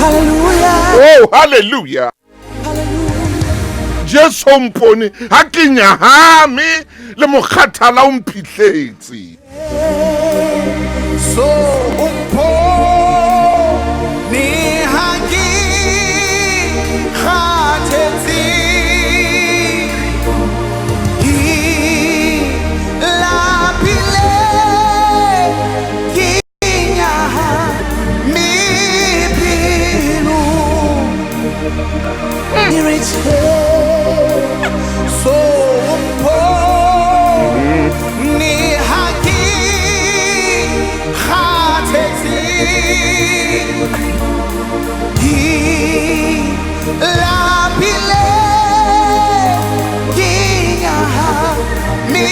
Oh, hallelujah. Jesu o mpone ha ke nyahame le mokgathala o mphihletse. So o mpone ha ke kgathetse. Ke lapile, ke nyahame pelo. So o mpone ha ke kgathetse. Ke lapile, ke nyahame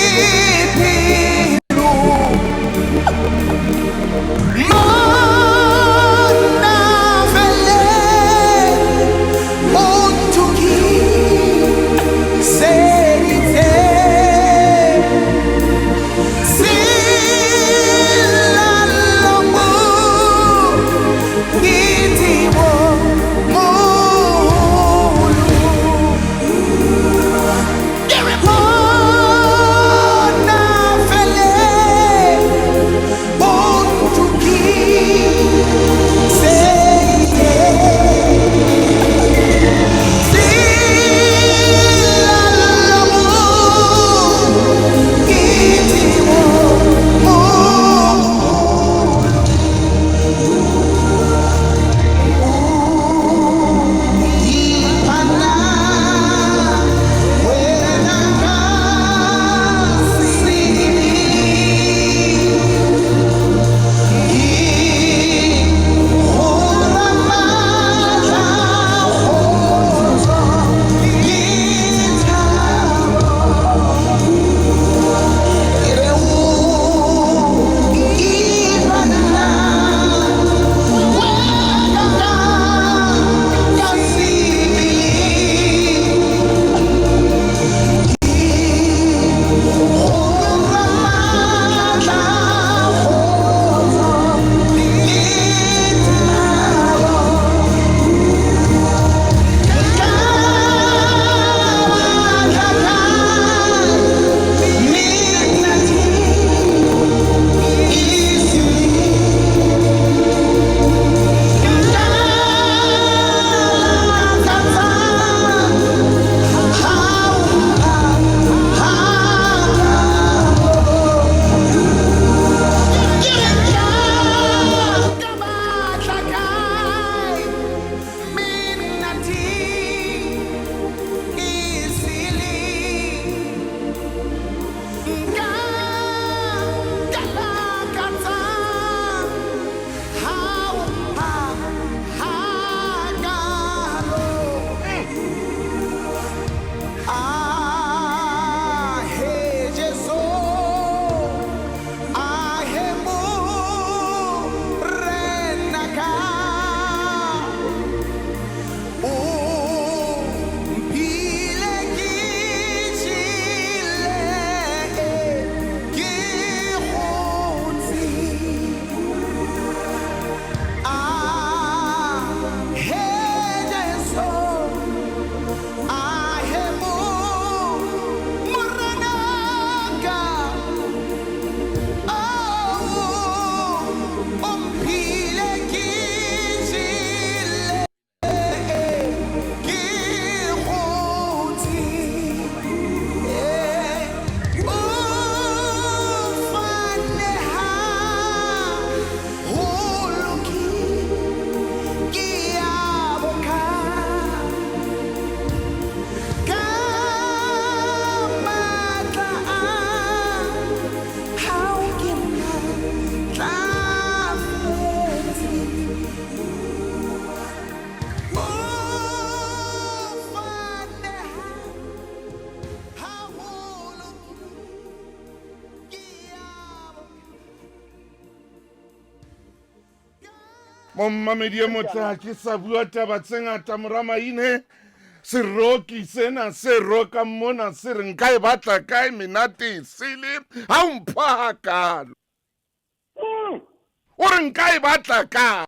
pelo. Monna fele o ntokiseditse selallo mokete o moholo. Monna fele o ntokiseditse selallo mokete o moholo. Ipana wena ka sebele. Ke go matla, kgotso le thabo. Ke re o ipana wena ka sebele. Go matla, kgotso le thabo. Ka batla menate e sele. Ka lakatsa ha o mpha hakalo. Ke re ka batla kae menate e sele. Nka ka lakatsa ha o mpha hakalo. Ah, he Jesu, ah, he Morena ka. O mphile ke jele, ke kgotse. Ah, he Jesu, ah, he Morena ka. Oh, o mphile ke jele, ke kgotse. O fane haholo ke a boka. Ka matla a hao ke matlafetse. O fane haholo ke a boka. Mommamedi e motle, ha ke sa bua taba tse ngata mora maine. Seroki sena se rokang mona se re nka e batla kae menate e sele ha o mpha hakalo. O re nka e batla kae?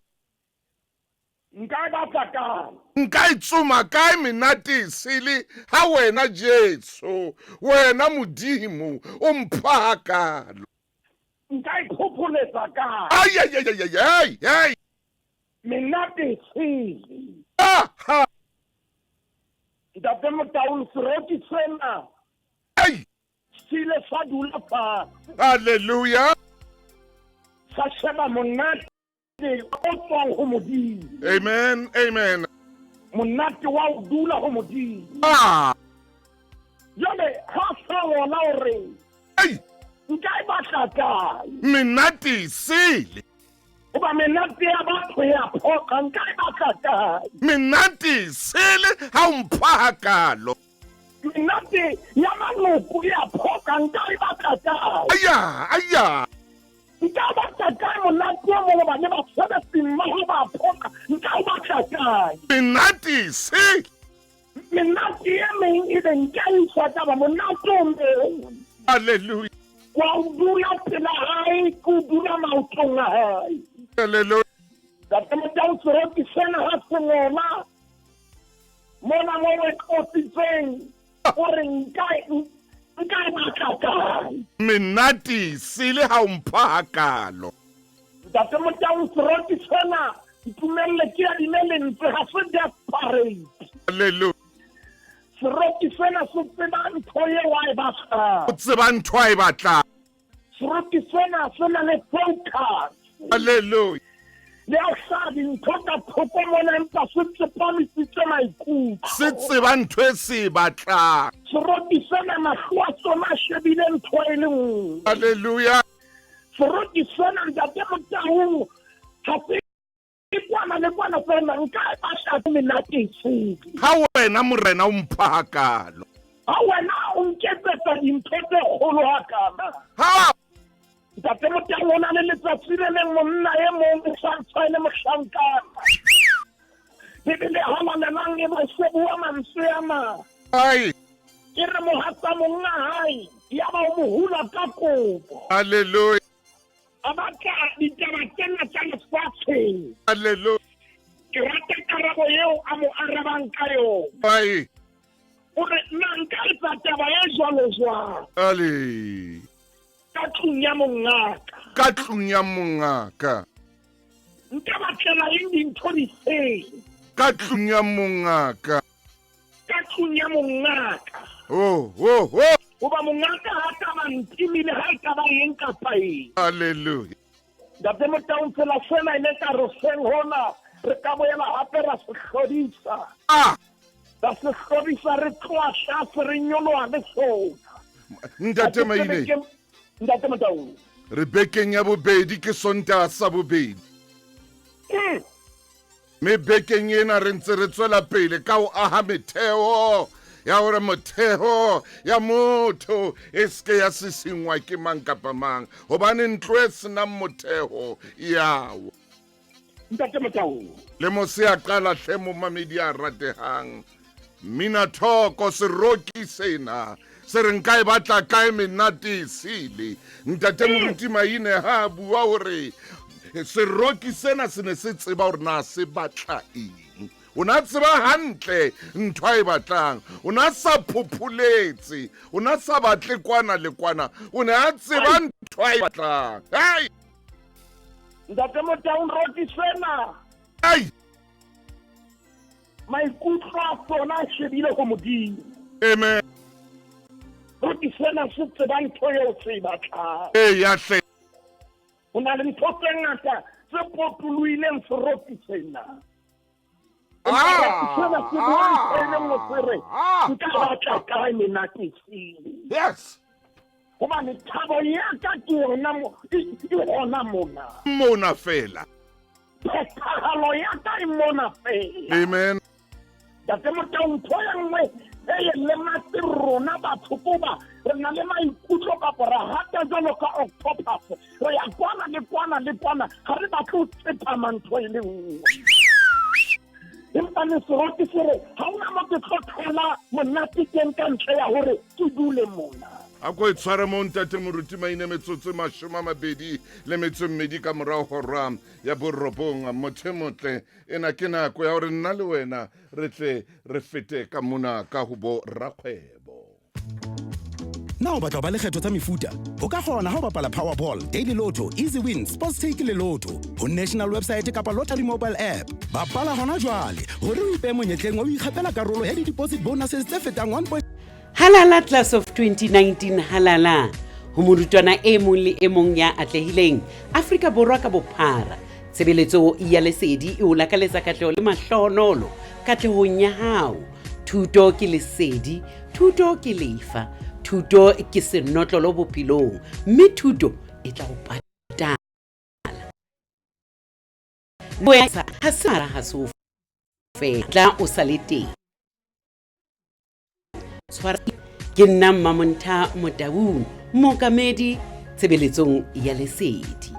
Nka e batla kae? Nka e tsoma kae menate e sele ha wena Jesu, wena Modimo, o mpha hakalo? Nka e phopholetsa kae? Ai, ai, ai, ai, ai, ai. Menate e sele. Ah, ha. Ntate Motaung, seroki sena. Ai. Se ile sa dula fatshe. Hallelujah. Sa sheba monate o tswang ho Modimo. Amen, amen. Monate wa ho dula ho Modimo. Ah. Jwale ha sa wona o re. Ei. Nka e batla kae? Menate e sele. Hoba menate ya batho ya phoqa, nka e batla kae? Menate e sele ha o mpha hakalo. Menate ya maloko ya phoqa, nka e batla kae? Aya, aya. Nka o batla kae monate o mong hobane basebetsi mmoho ba phoqa, nka o batla kae? Menate se. Menate e meng e be nka iswa ka ba monate o mong. Hallelujah. Wa o dula pela hae, ke o dula maotong a hae. Hallelujah. Ntate Motau seroki sena ha se ngola mona mo e qotsitseng o re nka nka e batla kae? Menate sele ha o mpha hakalo. Ntate Motau seroki sena ntumelle ke adime lentswe ha se death parade. Hallelujah. Seroki sena se tseba ntho eo a e batlang. O tseba ntho a e batlang. Seroki sena se na le focus. Hallelujah. Le a hlaha dintho ka thoko mona empa se tsepamisitse maikutlo. Se tseba ntho e se e batlang. Seroki sena mahlo a sona a shebile ntho e le nngwe. Hallelujah. Seroki sena ntate Motaung ha se kwana le kwana fela nka e batla menate e sele. Ha wena Morena o mpha hakalo. Ha wena o nketsetsa dintho tse kgolo hakana. Ha Ntate Motaung o na le letsatsi le leng monna e mong o sa ntse le mohlankana. Bibele halalelang e ba se bua mantswe ana. Ai. E re mohatsa monga hae ya ba o mo hula ka kobo. Hallelujah. A batla ditaba tsena tsa lefatsheng. Hallelujah. Ke rata karabo eo a mo arabang ka yona. Ai. O re nna nka etsa taba e jwalo jwang? Ale. Ka tlung ya mongaka. Ka tlung ya mongaka. Nka batlela eng dintho di sele? Ka tlung ya mongaka. Ka tlung ya mongaka. Oh, oh, oh. Hoba mongaka ha ka ba ntimile ha e ka ba eng kapa eng. Hallelujah. Ntate Motaung tsela sena e ne ka re seng hona re ka boela hape ra se hlodisa. Ah. Ra se hlodisa re tloha tlase re nyoloha le sona. Ntate Maine. Ntate Motaung. Re bekeng ya bobedi ke Sontaha sa bobedi. Mme bekeng ena re ntse re tswela pele ka ho aha metheo ya hore motheo ya motho e seke ya sisingwa ke mang kapa mang, hobane ntlo e senang motheo ya wa. Ntate Motaung. Le mose a qala hle momamedi a ratehang. Mmina thoko seroki sena se re nka e batla kae menate e sele. Ntate Moruti Maine ha a bua hore seroki sena se ne se tseba hore na se batla eng. O ne a tseba hantle ntho a e batlang. O ne a sa phopholetse. O ne a sa batle kwana le kwana. O ne a tseba ntho a e batlang. Hey! Ntate Motaung roki sena. Hey! Maikutlo a sona a shebile ho Modimo. Amen. Roki sena se tseba ntho eo se e batlang. Eya hle. Ho na le ntho tse ngata tse potolohileng seroki sena. Sena se bua ntho e le nngwe se re, nka batla kae menate sele? Yes. Hobane thabo ya ka ke yona mo, e hona mona. Mona fela. Phethahalo ya ka e mona fela. Amen. Ntate Motau, ntho e nngwe e e lematse rona batho ko ba re na le maikutlo kapo ra hata jwalo ka octopus, re ya kwana le kwana le kwana, ga re batle ho tsepama ntho e le nngwe. Empa le seroki se re ga ona mo ke tlo thola monate teng ka ntle ya hore ke dule mona. A ko e tshware mo ntate moruti Maine metsotso e 22 ka morao hora ya borobong. Motho e motle, ena ke nako ya hore nna le wena re tle re fete ka mona ka ho bo rakgwebo. Na o batla ho ba le kgetho tsa mefuta? O ka kgona ha o bapala Powerball, Daily Lotto, Easy Win, Sports Take le Lotto ho national website kapa lottery mobile app. Bapala hona jwale hore o ipehe monyetleng wa ho ikgapela karolo ya di-deposit bonuses tse fetang 1. Halala Class of 2019 halala ho morutwana e mong le e mong ya atlehileng Afrika Borwa ka bophara. Tshebeletso ya Lesedi e o lakaletsa katleho le mahlohonolo katlehong ya hao. Thuto ke lesedi, thuto ke lefa, thuto ke senotlolo bophelong, mme thuto e tla o patala. Ha se mara ha se o fela, tla o sa le teng. Tshwara ke nna Mmamontha Motaung, mookamedi tshebeletsong ya Lesedi.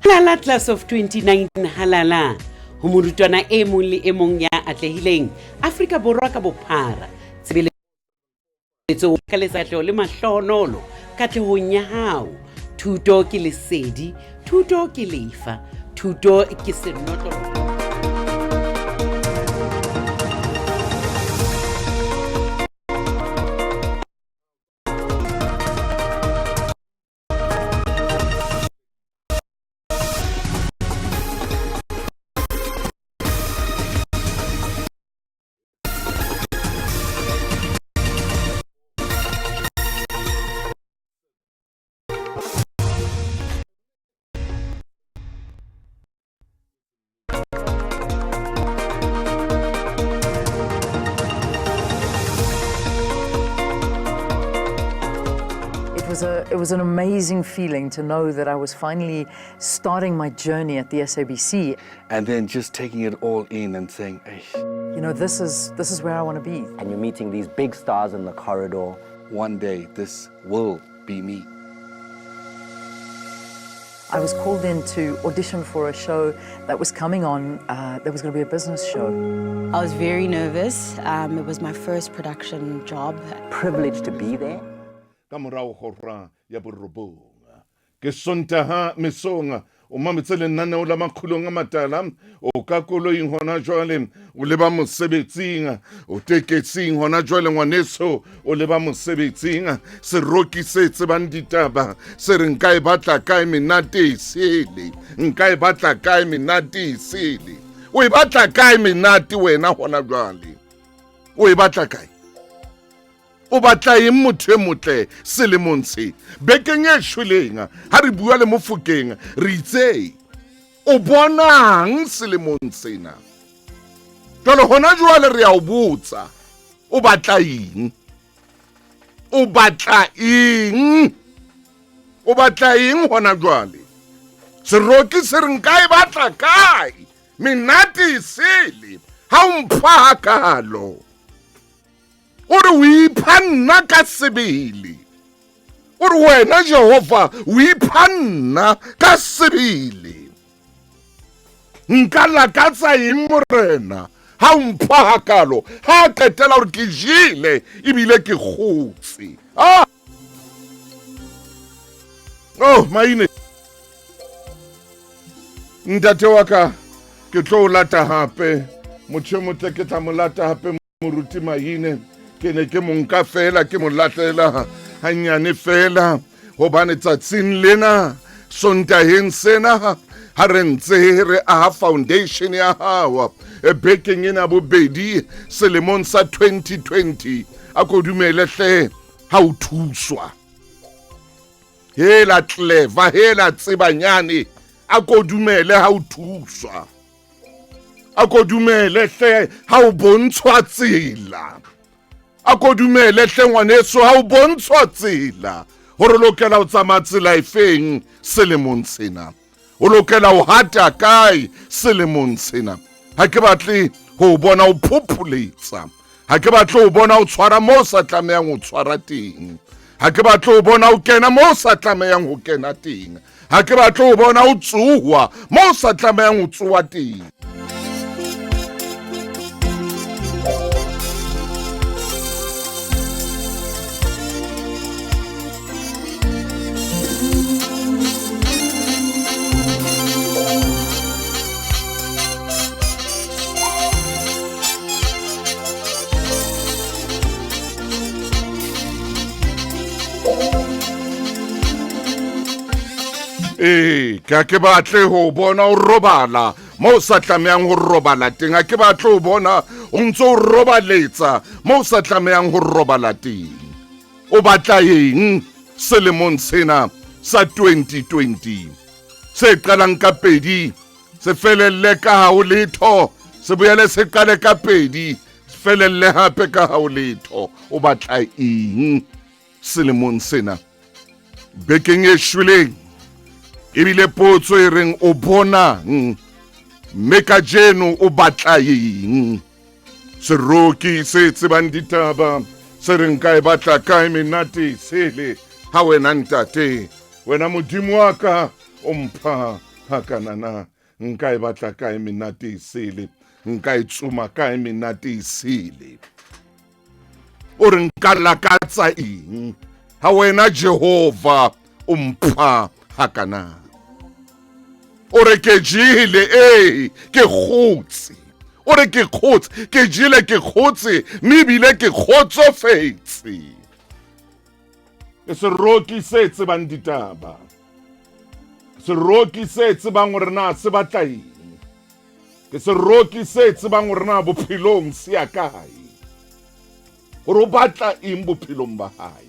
Halala Class of 2019 halala ho morutwana e mong le e mong ya atlehileng Afrika Borwa ka bophara. Tshebeletso ka letsatlo le mahlohonolo katlehong ya hao. Thuto ke lesedi, thuto ke lefa, thuto ke senotlolo. It was an amazing feeling to know that I was finally starting my journey at the SABC. And then just taking it all in and saying, Eish. You know, this is where I want to be. And you're meeting these big stars in the corridor. One day, this will be me. I was called in to audition for a show that was coming on, that was going to be a business show. I was very nervous. It was my first production job. Privileged to be there. Ka morao hora ya borobong. Ke Sontaha mesong, o mametse lenaneo la Makgulong a Matala, o ka koloing hona jwale, o leba mosebetsing, o tekesing hona jwale ngwaneso, o leba mosebetsing, seroki se tsebang ditaba, se re nka e batla kae menate e sele, nka e batla kae menate e sele. O e batla kae menate wena hona jwale? O e batla kae? O batla eng motho e motle selemong se? Bekeng e shweleng, ha re bua le Mofokeng, re itse o bonang selemong sena? Jwale hona jwale re a o botsa, o batla eng? O batla eng? O batla eng hona jwale? Seroki se re nka e batla kae? Menate e sele, ha o mpha hakalo. O re o ipha nna ka sebele. O re wena Jehova o ipha nna ka sebele. Nka lakatsa eng Morena ha o mpha hakalo, ha a qetela hore ke jele ebile ke kgotse. Ah! Oh, Maine. Ntate wa ka, ke tlo o lata hape. Motho e motle ke tla mo lata hape. Moruti Maine, ke ne ke mo nka fela, ke mo lahlela hanyane fela, hobane tsatsing lena, Sontaheng sena, ha re ntse re aha foundation ya hao, bekeng ena bobedi, selemong sa 2020, a ko dumele hle ha o thuswa. Hela clever, hela tsebanyane, a ko dumele ha o thuswa. A ko dumele hle ha o bontshwa tsela. A ko dumele hle ngwaneso ha o bontshwa tsela hore o lokela ho tsamaya tsela efeng selemong sena. O lokela ho hata kae selemong sena. Ha ke batle ho bona o phopholetsa. Ha ke batle ho bona o tshwara moo o sa tlamehang ho tshwara teng. Ha ke batle ho bona o kena moo o sa tlamehang ho kena teng. Ha ke batle ho bona o tsoha mo o sa tlamehang ho tsoha teng. Ee, ke a ke batle ho bona o robala mo o sa tlamehang ho robala teng. Ha ke batle ho bona o ntse o robaletsa mo o sa tlamehang ho robala teng. O batla eng selemong sena sa 2020 se qalang ka pedi se felelle ka ha o letho, se boele se qale ka pedi se felelle hape ka ha o letho? O batla eng selemong sena? Bekeng e shweleng ebile potso e reng o bonang, mme kajeno o batla eng? Seroki se tsebang ditaba se reng ka e batla kae menate sele ha wena ntate, wena modimo wa ka o mpha hakanana, nka e batla kae menate sele, nka e tsoma kae menate sele? O re nka lakatsa eng ha wena Jehova o mpha hakana? O re ke jele, ee ke kgotse. O re ke kgotse, ke jele, ke kgotse, mme ebile ke kgotsofetse. Ke seroki se tsebang ditaba, seroki se tsebang hore na se batla eng, ke seroki se tsebang hore na bophelong se ya kae, hore o batla eng bophelong ba hae.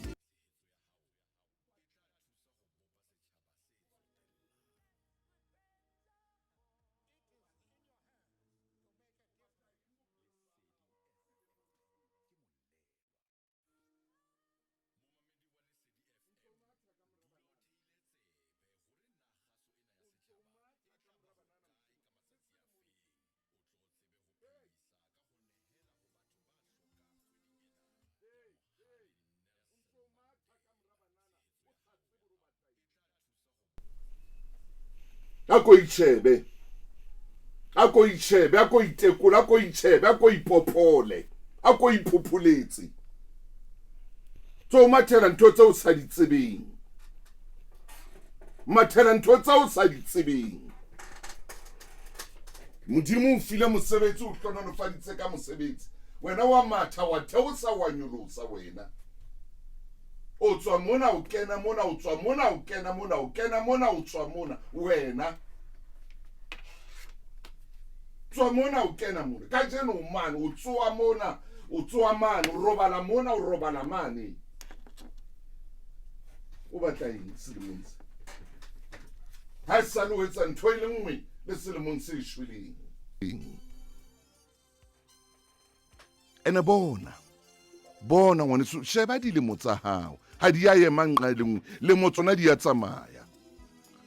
A ko itjhebe, a ko itjhebe, a ko itekole, a ko itjhebe, a ko ipopole, a ko iphopholetse. Tso mathela ntho tseo sa di tsebeng, mathela ntho tseo sa di tsebeng. Modimo o file mosebetsi, o hlohonolofaditse ka mosebetsi, wena wa matha, wa theosa, wa nyolosa. Wena o tswa mona, o kena mona, o tswa mona, o kena mona, o kena mona, o tswa mona. Wena tswa mona, o kena mona. Kajeno o mane, o tsoa mona, o tsoa mane, o robala mona, o robala mane. O batla eng selemong se? Ha e sale o etsa ntho e le nngwe le selemong se shweleng. Ene bona, bona ngwaneso, sheba dilemo tsa hao ha di ya ema nqa e le nngwe, lemo tsona di ya tsamaya.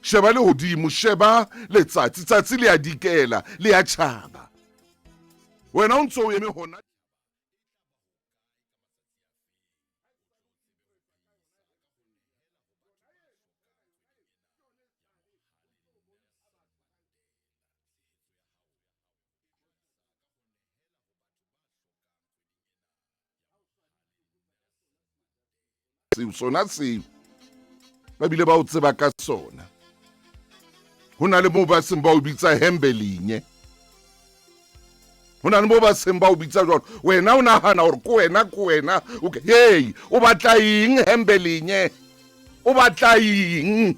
Sheba lehodimo, sheba letsatsi, tsatsi le ya dikela, le ya tjhaba. Wena o ntse o eme hona. Seo sona seo ba bile ba o tseba ka sona. Ho na le moo ba seng ba o bitsa hembelinye, ho na le moo ba seng ba o bitsa jwalo. Wena o nahana hore ko wena, ko wena okay. Hey, o batla eng hembelinye? O batla eng?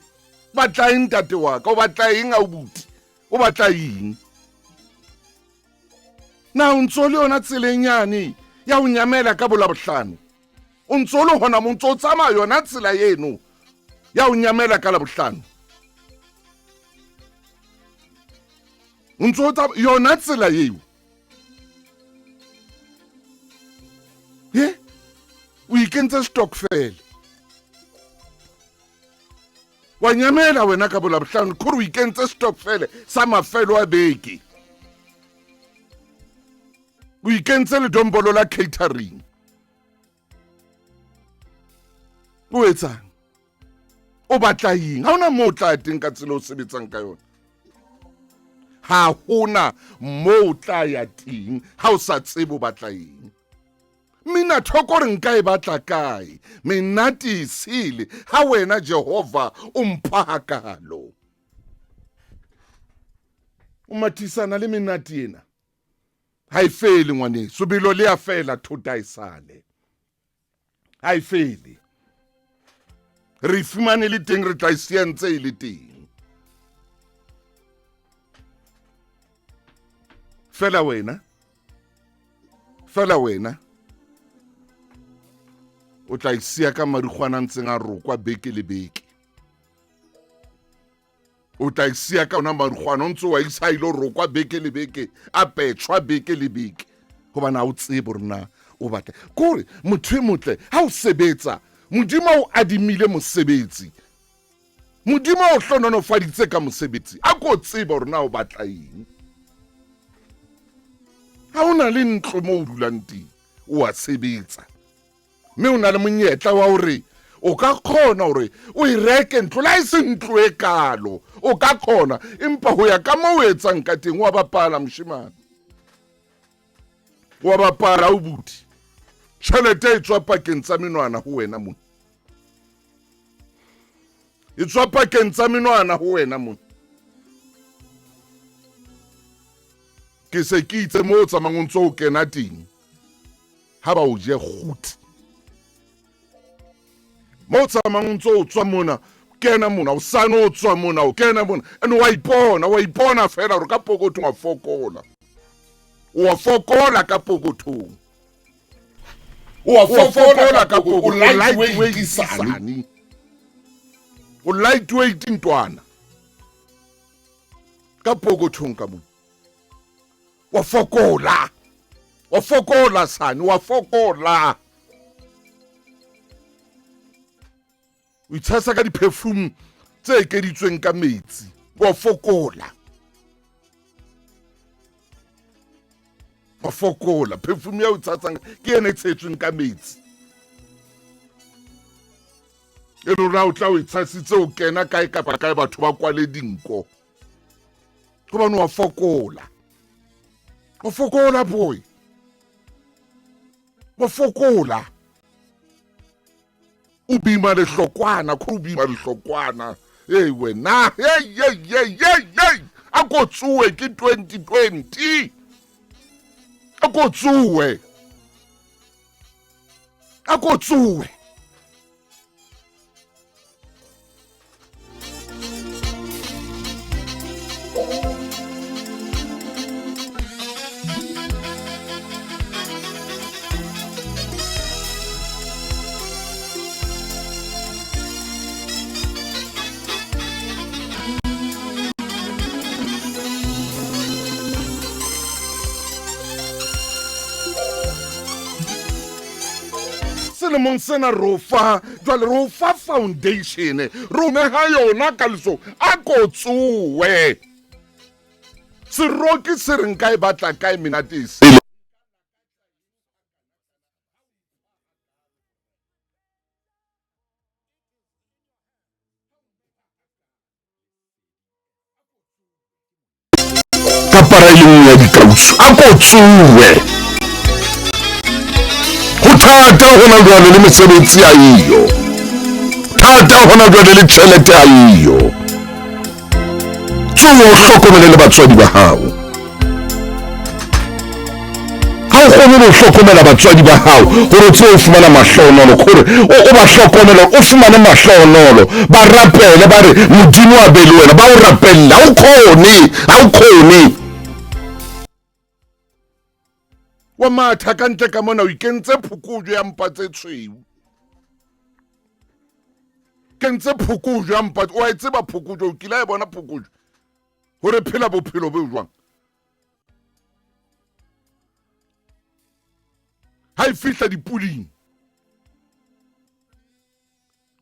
Batla eng ntate wa ka? O batla eng aubuti? O batla eng? Na o ntso le yona tseleng yane ya ho nyamela ka bolabohlano? O ntso le hona mo, ntso o tsamaya yona tsela eno ya ho nyamela ka labohlano? O ntso o tsamaya yona tsela eo? Ye? O ikentse stokvel. Wa nyamela wena ka bolabohlano, kore o ikentse stokfele sa mafelo a beke. O ikentse ledombolo la catering. O etsang? O batla eng? Ha hona moo o tla ya teng ka tsela o sebetsang ka yona. Ha hona moo o tla ya teng ha o sa tsebe o batla eng. Mina thoko re nka e batla kae? Menate e sele ha wena Jehova o mpha hakalo. O mathisana le menate ena. Ha e fele ngwaneso, belo le ya fela thota e sale. Ha e fele. Re e fumane le teng re tla e siya ntse e le teng. Fela wena fela wena o tla e siya ka marikgwana a ntseng a rokwa beke le beke. O tla e siya ka ona marikgwana o ntse wa isa ile rokwa beke le beke, a petshwa beke le beke, gobane ga o tsebe gore na o batla kore motho e motle ha o sebetsa. Modimo o adimile mosebetsi, Modimo o hlonolofaditse ka mosebetsi, a ko tsebe gore na o batla eng. Ha o na le ntlo mo o dulang teng, o a sebetsa, mme o na le monyetla wa hore o ka kgona hore o e reke ntlo, le ha e se ntlo e kalo, o ka kgona, empa ho ya ka mo o etsang ka teng, wa bapala moshemane, wa bapala o buti, tjhelete e tswa pakeng tsa menwana ho wena mona, e tswa pakeng tsa menwana ho wena mona. Ke se ke itse mo o tsamayng o ntso o kena teng, ha ba o je kguti. Mo o tsamayng o ntso o tswa mona, kena mona, o sane o tswa mona, o kena mona, and wa ipona, wa ipona fela hore ka pokothong wa fokola. Wa fokola ka pokothong. Wa fokola ka pokothong. O lightweight sane. O lightweight ntwana. Ka pokothong ka mona. Wa fokola. Wa fokola sane, wa fokola. O itshasa ka di-perfume tse ekeditsweng ka metsi. Wa fokola. Wa fokola. Perfume ya o itshasang ke ena e tshetsweng ka metsi. E le hore ha o tla o itshasitse o kena kae kapa kae batho ba kwale dinko. Gobane wa fokola. O fokola boy. Wa fokola. O bima lehlokwana, ko o bima lehlokwana. Hey wena, hey hey hey hey hey. A ko tsoe ke 2020. A ko tsoe. A ko tsoe. Selemong sena ro fa jwale ro fa foundation, ro neha yona ka leso, a ko tsowe seroki se re nka e batla kae menate e sele. Ka para e le nngwe ya dikausu, a ko tsowe. Ho thata hona jwale le mesebetsi a eyo, thata hona jwale le tjhelete a eyo. Tsoha o hlokomele le batswadi ba hao. Ha o kgone ho hlokomela batswadi ba hao gore o tsebe o fumana mahlohonolo, gore o ba hlokomele o fumane mahlohonolo, ba rapele ba re Modimo a be le wena, ba o rapelle. Ha o kgone, ha o kgone. Wa matha ka ntle ka mona o ikentse phokojwe ya mpa tse tshweu. Kentse phokojwe ya mpa, o a e tseba phokojwe, o kile a e bona phokojwe gore phela bophelo bo jwang. Ha e fihla dipuding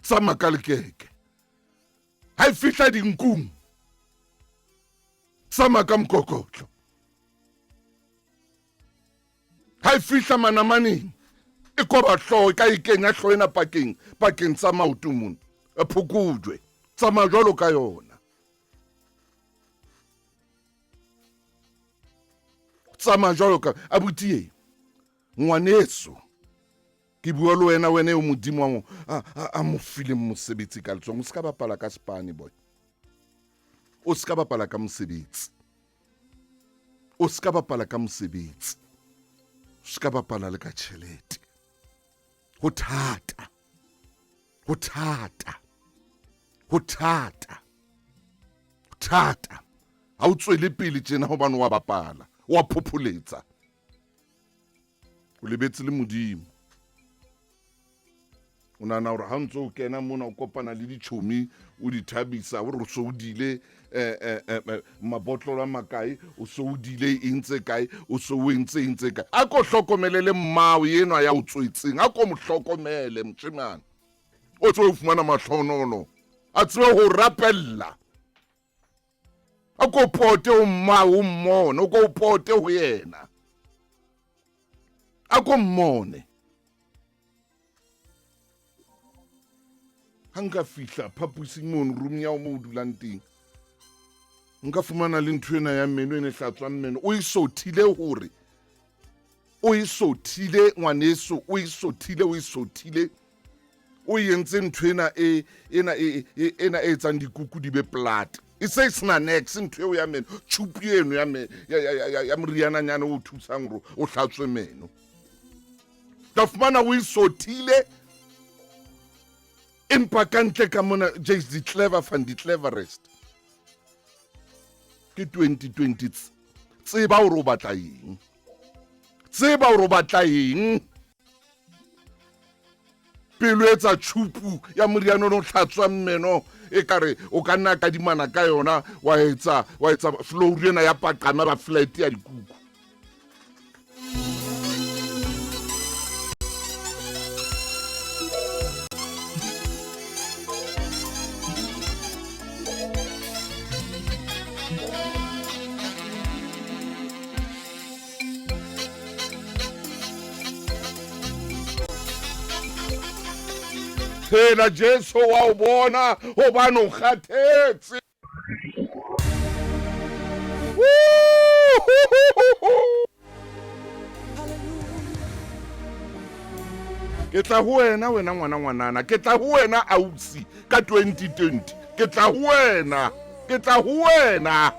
tsa makalekeke, ha e fihla dinkung tsa makamokokotlo, ha e fihla manamaneng e koba hlooho, e ka e kenya hlooho ena pakeng pakeng tsa maoto mona. Phokojwe, tsamaya jwalo ka yona. Tsamaya jwalo ka abuti e ngwaneso. Ke bua le wena wena eo Modimo a mo a mo fileng mosebetsi ka letsohong. O se ka bapala ka spane boy. O se ka bapala ka mosebetsi. O se ka bapala ka mosebetsi. O se ka bapala le ka tjhelete. Ho thata. Ho thata. Ho thata. Ho thata. Ha o tswele pele tjena hobane wa bapala, wa phopholetsa. O lebetse le Modimo. O nahana hore ha o ntse o kena mona o kopana le ditjhomi o di thabisa o re o so o dile eh, eh, eh, eh, mabotlolo a makae o so o dile eng tse kae o so o entse eng tse kae a ko hlokomele le mmao enwa ya o tswetseng a ko mo hlokomele moshemane o tsebe ho fumana mahlonolo a tsebe ho rapella a ko pote ho mmao o mmone o ko pote ho yena a ko mmone ha nka fihla phaposing mono room ya mo o dulang teng nka fumana le ntho ena ya meno e ne hlatswang meno o e sothile hore o e sothile ngwaneso o e sothile o e sothile o e entse ntho ena e ena e e, ena e etsang dikuku di be plat e se e sena nex ntho eo ya meno tšhupu eno ya me ya ya ya, ya moriananyana o thusang gore o hlatswe meno ka fumana o e sothile empa ka ntle ka mona js the clever van the cleverest ke 2020 tseba gore o batla eng tseba gore o batla eng pelo etsa tšhupu ya moriana o tlhatswang meno e kare o ka nna kadimana ka yona wa etsa wa etsa flour ena ya paqama ba flat ya dikuku Phela Jesu wa o bona hobane o kgathetse. Ke tla ho wena wena ngwana ngwanana ke tla ho wena ausi ka 2020 ke tla ho wena ke tla ho wena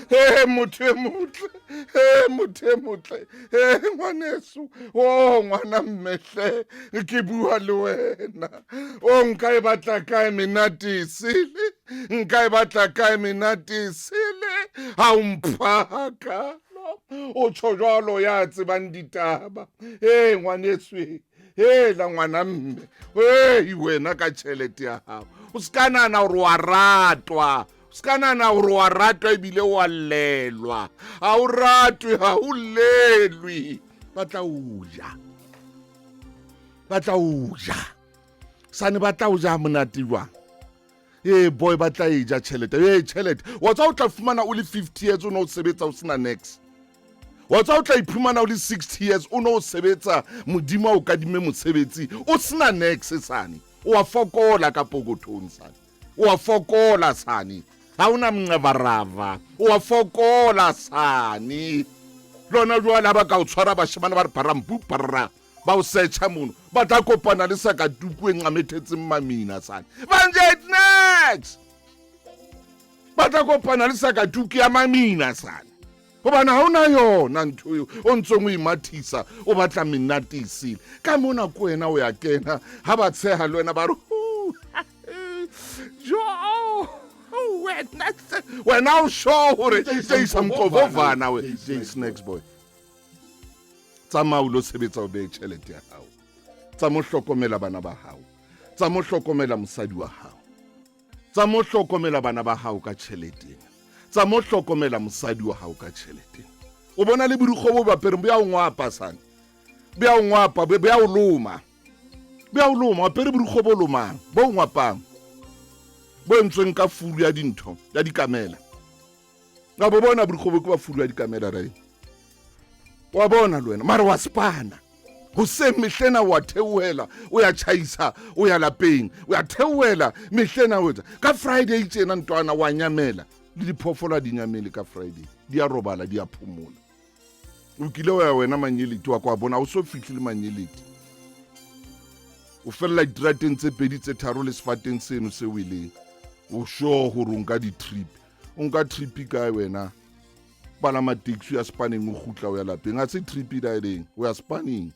He motho e motle, he motho e motle, he ngwaneso, o ngwana mmehle, ke bua le wena. O nka e batla kae menate e sele? Nka e batla kae menate e sele? Ha o mpha kalo. O tjho jwalo ya tsebang ditaba. He ngwaneso e. Hela ngwana mme, hei wena ka tšhelete ya gago. O se ka nahana gore wa ratwa. O se ka nahana gore wa ratwa ebile wa llelwa. Ga o ratwe, ga o llelwe. Ba tla o ja. Ba tla o ja. Sane ba tla o ja monate jwang? Ee boy, ba tla e ja tšhelete. Ee tšhelete. Wa tswa o tla fumana o le 50 years o ne o sebetsa o sena nex. Wa tswa o tla iphumana o le 60 years o ne o sebetsa modimo a o kadime mosebetsi o sena nex sane. O a fokola ka pokothong sane. O a fokola sane. Ha o na mnqevarava. O a fokola sane. Lona jwale ha ba ka o tshwara bashemane ba re parampu parra. Ba o searcha mono. Ba tla kopana le sakatuku e nqamethetseng mamina sane. Banje next. Ba tla kopana le sakatuku ya mamina sane. Gobane ga o na yona ntho eo o ntsong o imathisa o batla menate e sele. Ka mona ko wena o ya kena ha ba tsheha le wena ba re jo wena wena o sure gore Jason Mqovovana we Jason next boy. Tsamaya o lo sebetsa o beye tšhelete ya gago. Tsa mo hlokomela bana ba gago. Tsa mo hlokomela mosadi wa gago. Tsa mo hlokomela bana ba gago ka tšhelete ena. Tsa mo hlokomela mosadi wa gago ka tšhelete ena. O bona le borikgwe bo bapereng bo ya o ngwapa sane. Bo ya o ngwapa, bo ya o loma. Bo ya o loma, apere borikgwe bo lomang, bo o ngwapang. Bo entsweng ka furu ya dintho, ya dikamela. Wa bo bona borikgwe bo ke ba furu ya dikamela rae. Wa bona le wena, mara wa spana. Hoseng mehlena wa theohela, o ya tjhaisa, o ya lapeng, o ya theohela mehlena o etsa. Ka Friday tjena ntwana wa nyamela, le diphoofolo ha di nyamele ka Friday, di a robala, di a phomola. O kile wa ya wena manyeleti wa kwa bona, o so fihle le manyeleti. O fella diterateng tse pedi tse tharo le sefateng seno se weleng. O sure hore o nka di-trip. O nka trip kae wena? Palama taxi ya spaneng o kgutla o ya lapeng. Ha se trip e daeleng, o ya spaneng.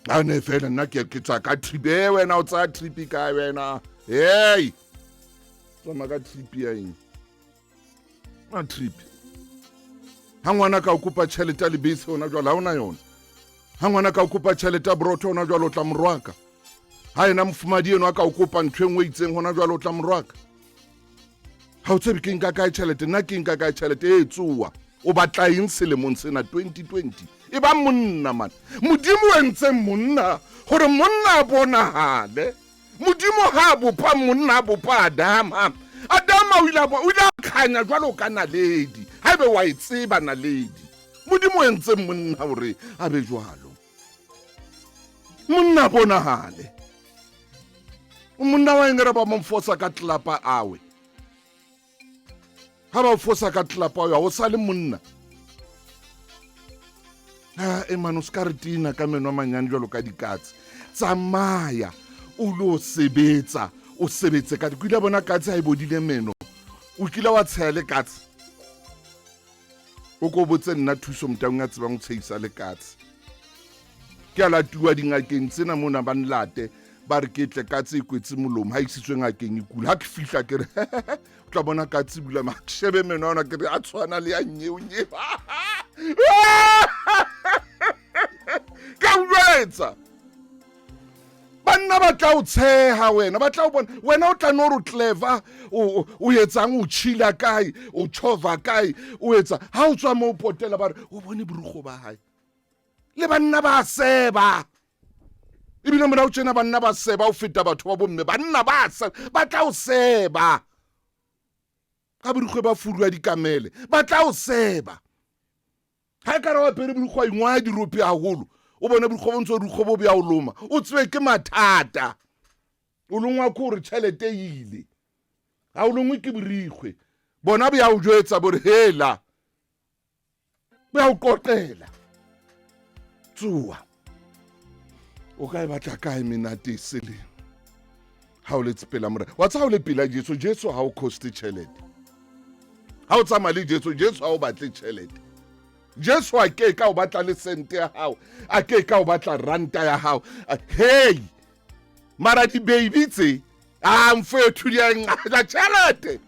A ne fela nna ke tswa ka trip. E wena o tsaya trip kae wena? Hey! Tsamaya ka trip ya eng? A trip. Ha ngwana ka o kopa tjhelete ya lebese hona jwale ha ona yona. Ha ngwana ka o kopa tjhelete ya borotho hona jwale o tla morwaka. Ha ena mofumadi eno a ka o kopa ntho e nngwe e itseng hona jwale o tla morwaka. Ha o tsebe ke nka kae tjhelete, nna ke nka kae tjhelete e tsoa. O batla eng selemong sena 2020? E ba monna man. Modimo o entse monna hore monna a bonahale. Modimo ha a bopa monna a bopa Adama. Adama o ile a khanya jwalo ka naledi. Haebe wa e tseba naledi. Modimo o entse monna hore a be jwalo. Monna a bonahale. Monna wa eng re ba mo fosa ka tlelapa awe. Ha ba o fosa ka tlelapa awe, ha o sale monna. Ha e man o ska re tina ka meno a manyane jwalo ka dikatse. Tsamaya o lo sebetsa, o sebetse ka ke ile bona katse ha e bodile meno. O kile wa tsheha le katse. O ko botse nna Thuso Motaung a tsebang ho tshehisa le katse. Ke a latuwa dingakeng tsena mona ba nlate ba re ke tle katse e kwetse molomo ha isitswe ngakeng e kula. Ha ke fihla ke re o tla bona katse bula ma ke shebe meno a yona ke re a tshwana le ya nyeonyeo. Ka utlwetsa. Banna ba tla o tsheha wena, ba tla o bona wena o tla no re clever, o etsang, o chila kae, o chova kae, o etsa ha o tswa mo o potela ba re o bone borukgo ba hae. Le banna ba seba. Ebile morao tjena banna ba seba ho feta batho ba bomme, banna ba seba, ba tla o seba. Ka borukgwe ba furu ya dikamele, ba tla o seba. Ha e ka re wa apere borukgwe wa ingwaya dirope haholo, o bone borukgwe bo ntse borukgwe bo bo ya o loma, o tsebe ke mathata. O longwa ke hore tjhelete e ile. Ha o longwe ke borikgwe. Bona bo ya o jwetsa bo re hela. Bo ya o qoqela. Tsoha. O ka e batla kae menate e seleng? Ha o le pela Morena, wa tsa ha o le pela Jesu, Jesu ha o coste tjhelete. Ha o tsamaya le Jesu, Jesu ha o batle tjhelete. Jesu a ke ka o batla le sente ya hao, a ke ka o batla ranta ya hao. Hey! Mara di-baby tse, a mfethu di a nqala tjhelete.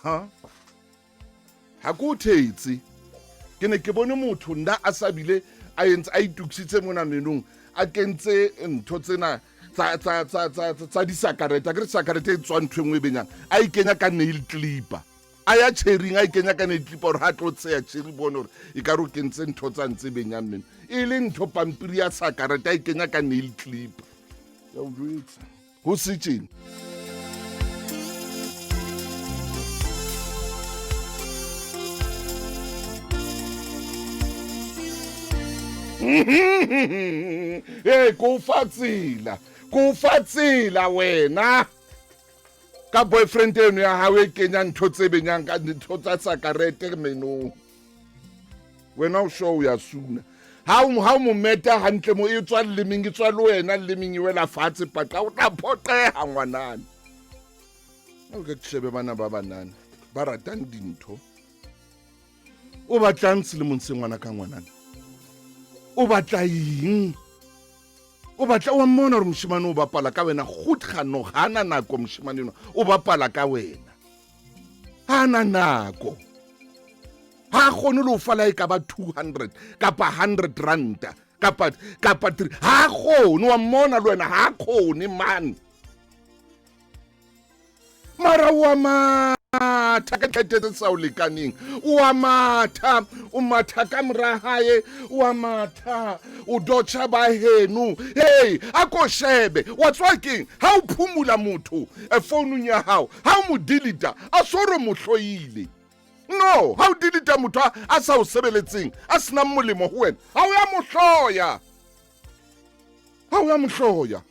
Ha? Ha ke o thetse. Ke ne ke bone motho nna a sa bile a entse a itokisitse mona menong, a kentse ntho tsena tsa tsa tsa tsa tsa disakarete, a ke re sakarete e tswa ntho e nngwe e benyang, a e kenya ka nail clipper. A ya cherryng a e kenya ka nail clipper hore ha tlo tsheya cherry bone hore e ka re o kentse ntho tsa ntse benyang meno. E le ntho pampiri ya sakarete a e kenya ka nail clipper. Ya o jwetsa. Ho se tjena. Ee, ko fa tsela, ko fa tsela wena. Ka boyfriend eno ya hao e kenya ntho tse benyang ka ntho tsa sakarete menong. Wena o sure o ya suna. Ha o ha o mo meta hantle mo e tswa lelemeng e tswa le wena lelemeng e wela fatshe paqa o tla phoqeha ngwanana. O ke shebe bana ba banana ba ratang dintho. O batlang selemong se ngwana ka ngwanana? O batla eng? O batla wa mmona gore moshimane o bapala ka wena gutgano ga ana nako moshimane enwa o bapala ka wena. Ha ana nako. Ha kgone le ho fala e ka ba 200 kapa 100 ranta kapa kapa 3 ha kgone wa mmona le wena ha kgone man. Mara wa matha ka tjhelete tse sa o lekaneng, o a matha, o matha ka mora hae, o a matha, o dotjha ba heno. Hey, a ko shebe, wa tswa keng ha o phumula motho eh, founung ya hao, ha o mo delete, a so re mo hloile. No, ha o delete motho a sa o sebeletseng, a senang molemo ho wena, ha o ya mo hloya. Ha o ya mo hloya.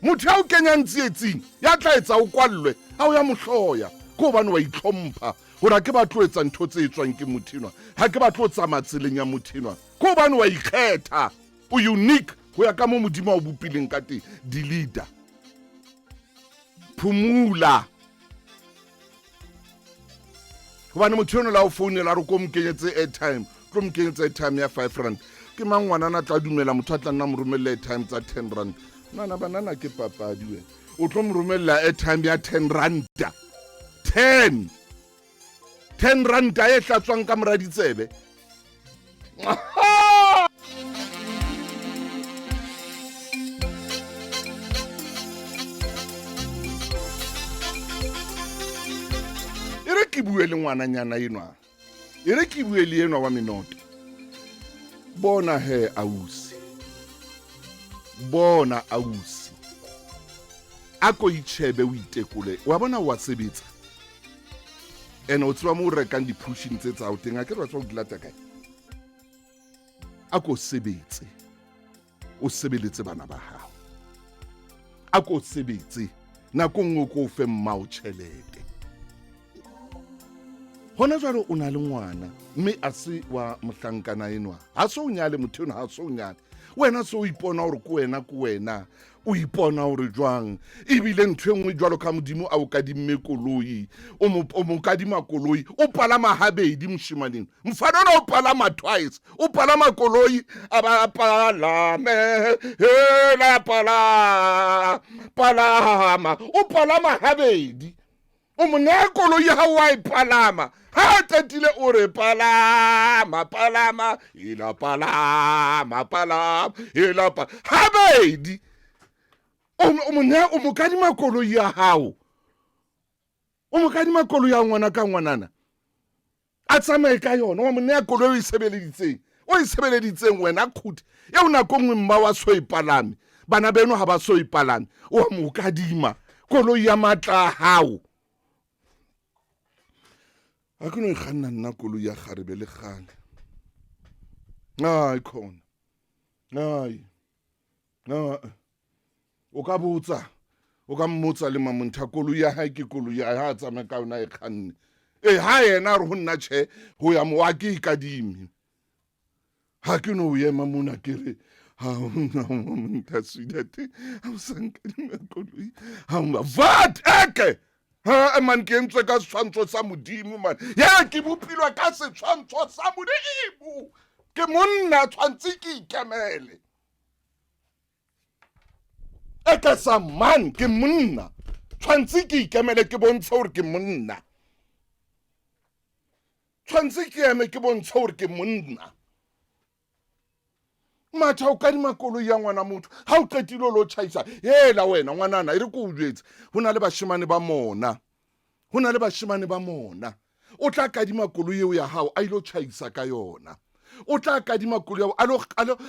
Motho ya o kenyang tsietsing, ya tla etsa o kwallwe, ha o ya mo hloya. Ke hobane wa itlhompha hore ha ke batle ho etsa ntho tse etswang ke motho enwa, ha ke batle ho tsamaya tseleng ya motho enwa. Ke hobane wa ikgetha, o unique ho ya ka mo Modimo a o bopileng ka teng. Delete. Phumula. Hobane motho enwa la o founela a re ko mo kenyetse airtime, tlo mo kenyetsa airtime ya 5 rand. Ke mang ngwanana tla dumela motho a tla nna mo romella airtime tsa 10 rand? Nana banana ke papadi wena. O tlo mo romella airtime ya 10 ranta. 10. 10 ranta e hlatswang ka mora ditsebe. E re ke bue le ngwananyana enwa. E re ke bue le enwa wa menoto. Bona he ausi. Bona ausi. A ko itjhebe o itekole. Wa bona wa sebetsa. Ene o tseba mo o rekang di-pushing tse tsa hao teng, a ke re wa tseba o di lata kae? A ko sebetse. O sebeletse bana ba hao. A ko sebetse. Nako nngwe o ko o fe mmao tjhelete. Hona jwale o na le ngwana mme a se wa mohlankana enwa. Ha se o nyale motho enwa, ha se o nyale. Wena se o ipona hore ke wena ke wena. O ipona hore jwang. Ebile ntho e nngwe jwalo ka Modimo a o kadimme koloi. O mo, o mo kadima koloi. O palama habedi moshimaneng. Mfana ona o palama twice. O palama koloi a ba palame. Hela pala, palama. O palama habedi. O mo neha koloi ya hao wa e palama. Ha a qetile o re palama, palama, ela palama, palama, ela pa. Habedi. O mo neha, o mo kadima koloi ya hao. O mo kadima koloi ya ngwana ka ngwanana. A tsamaye ka yona, wa mo neha koloi o e sebeleditseng. O e sebeleditseng wena khuti. Eo nako nngwe mma wa so e palame. Bana beno ha ba so e palame. O a mo kadima koloi ya matla a hao. Ha ke no e kganna nna koloi ya kgarebe le kgale. Ai khona. Ai. Ai. O ka botsa, o ka mmotsa le mamontha koloi ya hae ke koloi ya hae, ha a tsamaya ka yona e kganne. E ha yena a re ho nna tjhe, ho ya mo, ha ke e kadime. Ha ke no ema mona ke re, Haontasudate ha o sa nkadima koloi ha vat eke ha man ke entswe ka setshwantsho sa modimo man ya ke bopilwa ka setshwantsho sa modimo ke monna tshwantse ke ikemele eke sa man ke monna tshwantse ke ikemele ke bontshe gore ke monna tshwantse ke eme ke bontshe gore ke monna matha o kadima koloi ya ngwana motho ga o qetile o lo tšhaisa hela wena ngwanana e re ko o jetse go na le bashemane ba mona go na le bashemane ba mona o tla kadima koloi eo ya gago a ile o tšhaisa ka yona o tla kadima koloi ya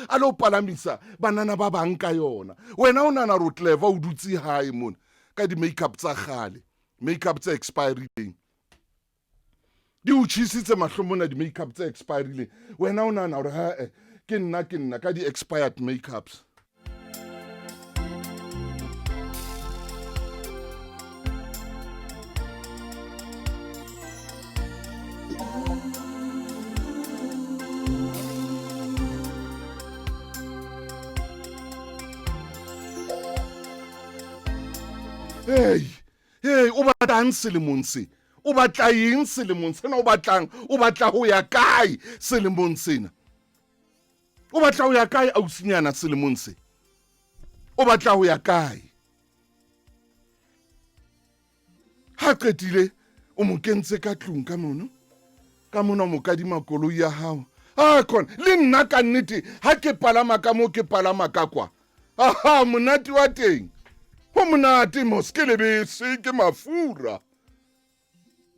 a lo palamisa banana ba bang ka yona wena o nana ro clever o dutse gae mona ka di-makeup tsa gale makeup tse expirileng di o tšhisitse mahlo mona di-makeup tse expirileng wena o nagana gore gae ke nna ke nna ka di-expired makeups hey Hey, o batlang selemong se? O batla eng selemong sena? O batlang? O batla ho ya kae selemong sena? O batla ho ya kae ausinyana selemong se? O batla ho ya kae? Ha qetile o mo kentse ka tlung ka mono. Ka mona o mo kadima koloi ya hao. Ah, khona le nna ka nnete ha ke palama ka mo ke palama ka kwa. Aha, monate wa teng. Ho monate mos ke lebese ke mafura.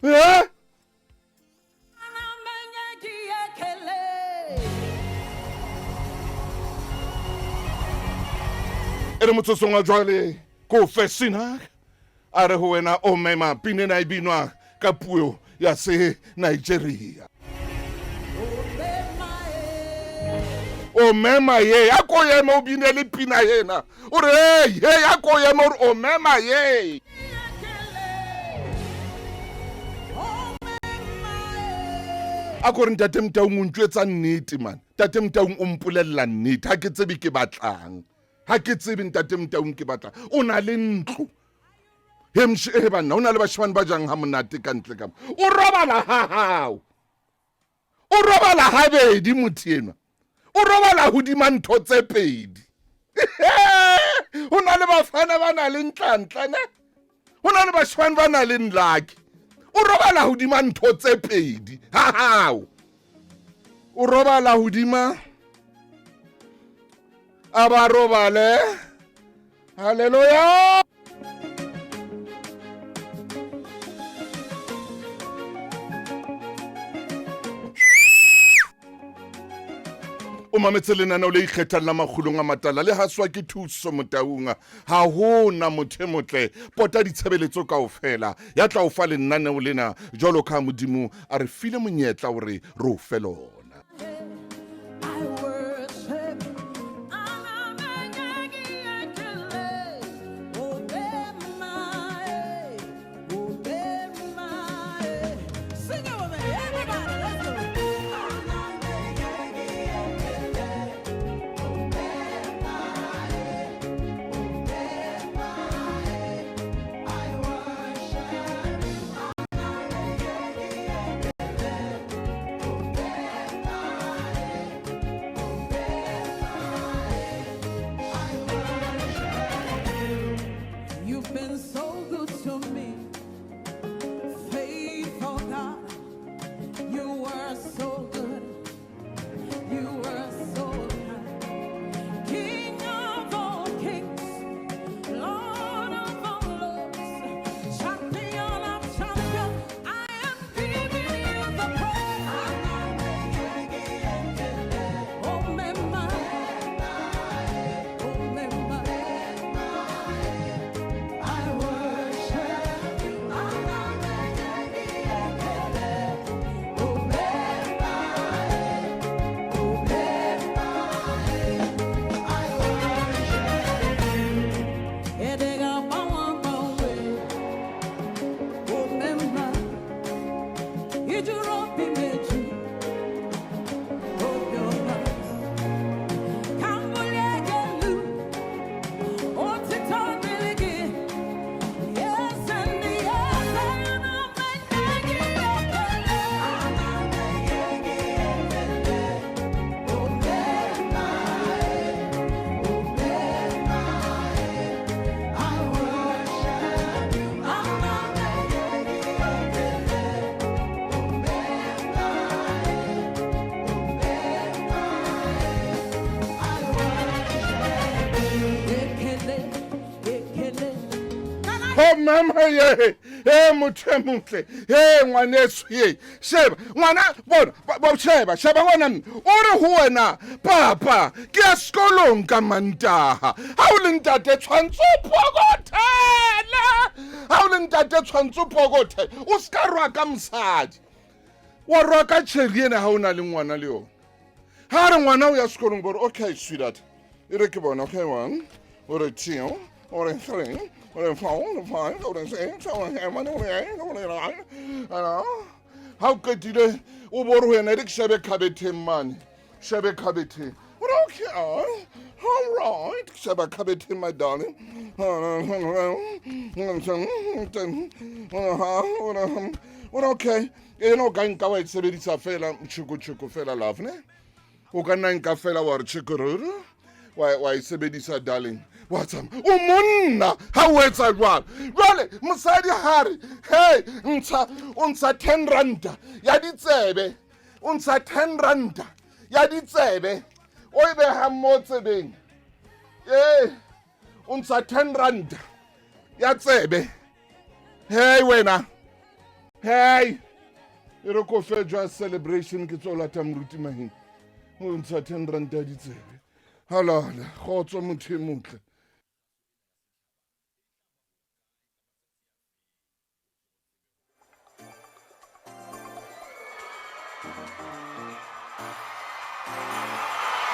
Eh? E re motsotsong wa jwale ko fe sena a re ho wena o mema pina ena e binwa ka puo ya se Nigeria. O mema ye a ko eme o bine le pina ena o re hey hey a ko eme o re o mema ye. A ko re ntate Motaung o ntjwetsa nnete man ntate Motaung o mpolella nnete ha ke tsebe ke batlang. Ga ke tsebe ntate Motaung ke batla o na le ntlo he he banna o na le bashimane ba jang ha monate ka ntle ka mo o robala ha hao o robala habedi motho enwa o robala hodima ntho tse pedi ho na le bafana ba na le ntlantla ne ho na le bashimane ba na le nlaki o robala hodima ntho tse pedi ha hao o robala hodima a ba robale haleluya o mametse lenaneo le ikgethang la makgulong a matala le haswa ke thuso motaung ga ho na motho e motle pota ditshebeletso kaofela ya tla o fa lenaneo lena jwalo ka modimo a re file monyetla gore re o fe lona. Ho mama ye, e motho e motle, e ngwaneso ye. Sheba, ngwana, bona, bo sheba, sheba ngwana mme. O re ho wena, papa, ke ya sekolong ka Mantaha. Ha o le ntate tshwantse o phokothele. Ha o le ntate tshwantse o phokothele. O ska rwa ka mosadi. Wa rwa ka tjheri ena ha o na le ngwana le yona. Ha re ngwana o ya sekolong bo re, okay sweetheart. E re ke bona, okay one, o re two, o re three, o re four, o re five, o re six, o re seven, o re eight, o re nine. Ha o qetile o bo re ho yena e re ke shebe khabetheng mane. Shebe khabetheng. O re okay, all right. Ke sheba khabetheng my darling. O re okay. Ena o ka nka wa e sebedisa fela tjhoko-tjhoko fela love ne? O ka nna nka fela wa re tjhekororo wa e sebedisa darling. Wa tsamaya. O monna ha o etsa jwalo. Jwale mosadi ha re, hey, ntsha, o ntsha 10 ranta ya ditsebe. O ntsha 10 ranta ya ditsebe. O e behang mo tsebeng. Ee, o ntsha 10 ranta ya tsebe. Hey wena. Hey. E re ko fe jwa celebration ke tso lata moruti maheng. O ntsha 10 ranta ya ditsebe. Halala, kgotso motho e motle.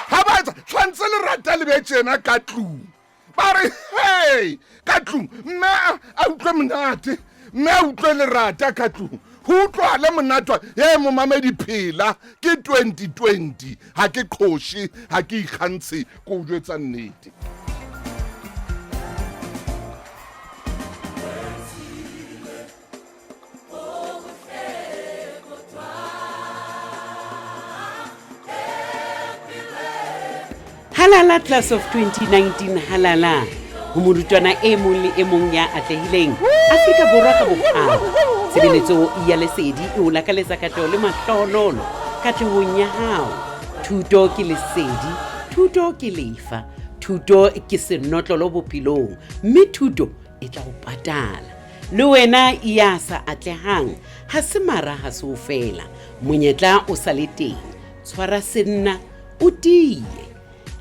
Ha ba etsa tshwantse lerata le be tjena ka tlung. Ba re hey ka tlung mme a utlwe monate, mme a utlwe lerata ka tlung. Ho utlwale monate wa ye momamedi phela ke 2020 ha ke qhoshe ha ke ikgantshe ke o jwetsa nnete. Halala Class of 2019 halala ho morutwana e mong le e mong ya atlehileng Afrika Borwa ka bophara. Tshebeletso ya Lesedi e o lakaletsa katleho le mahlohonolo katlehong ya hao. Thuto ke lesedi, thuto ke lefa, thuto ke senotlolo bophelong, mme thuto e tla o patala. Le wena ya sa atlehang, ha se mara ha se o fela. Monyetla o sa le teng. Tshwara senna o tiye.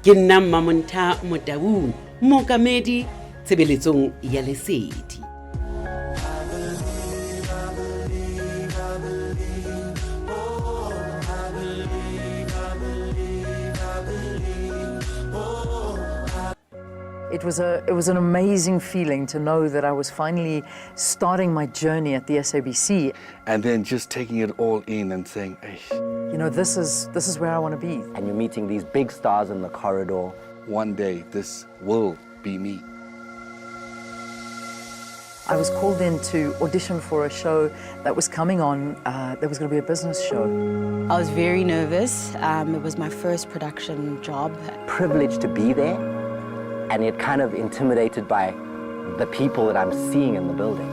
Ke nna Mmamontha Motaung, mookamedi tshebeletsong ya Lesedi. It was a it was an amazing feeling to know that I was finally starting my journey at the SABC. And then just taking it all in and saying, Eish. You know, this is this is where I want to be. And you're meeting these big stars in the corridor. One day this will be me. I was called in to audition for a show that was coming on, that was going to be a business show. I was very nervous. It was my first production job. Privileged to be there, and yet kind of intimidated by the people that I'm seeing in the building.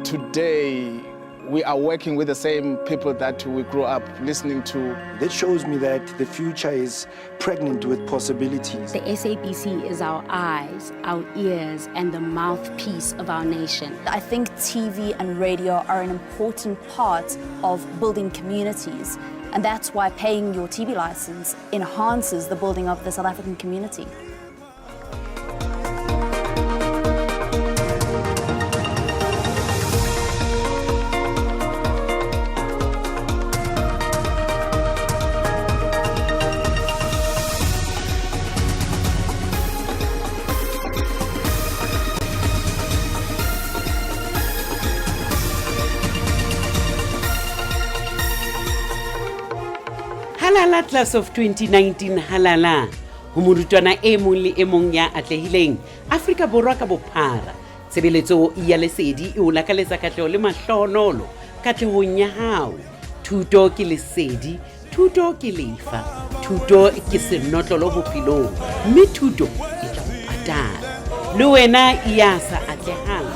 Today, we are working with the same people that we grew up listening to. That shows me that the future is pregnant with possibilities. The SABC is our eyes, our ears, and the mouthpiece of our nation. I think TV and radio are an important part of building communities, and that's why paying your TV license enhances the building of the South African community. Halala Class of 2019 halala ho morutwana e mong le e mong ya atlehileng Afrika Borwa ka bophara. Tshebeletso ya Lesedi e o lakaletsa katleho le mahlohonolo katlehong ya hao. Thuto ke lesedi, thuto ke lefa, thuto ke senotlolo bophelong, mme thuto e tla o patala. Le wena ya sa atlehang,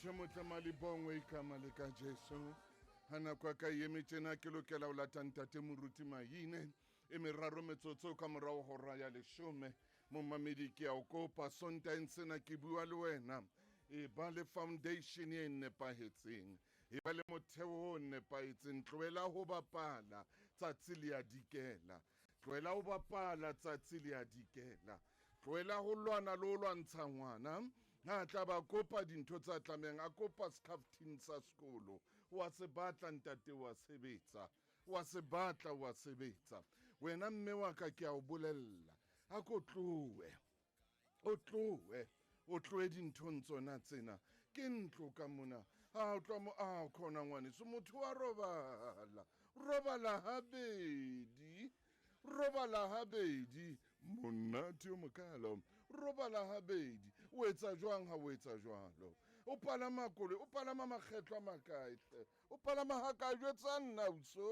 Motho motle malibongwe igama likaJesu. Ha nako ya ka e eme tjena ke lokela ho lata ntate moruti Maine e meraro metsotso ka morao hora ya leshome. Momamedi ke a o kopa Sontaeng sena ke bua le wena. E ba le foundation e nepahetseng. E ba le motheo o nepahetseng. Tlohela ho bapala tsatsi le a dikela. Tlohela ho bapala tsatsi le a dikela. Tlohela ho lwana le ho lwantsha ngwana. Ha a tla ba kopa dintho tsa tlamehang, a kopa skhafthini sa sekolo. Wa se batla ntate wa sebetsa. Wa se batla wa sebetsa. Wena mme wa ka ke a o bolella. A ko tlohe. O tlohe. O tlohe dinthong tsona tsena. Ke ntlo ka mona. Ha o tloha mo a khona ngwaneso motho wa robala. Robala habedi. Robala habedi. Monate o mokalo. Robala habedi. O etsa jwang ha o etsa jwalo? O palama koloi, o palama makgetlo a makae hle? O palama hakae? Jwetsa nna uso.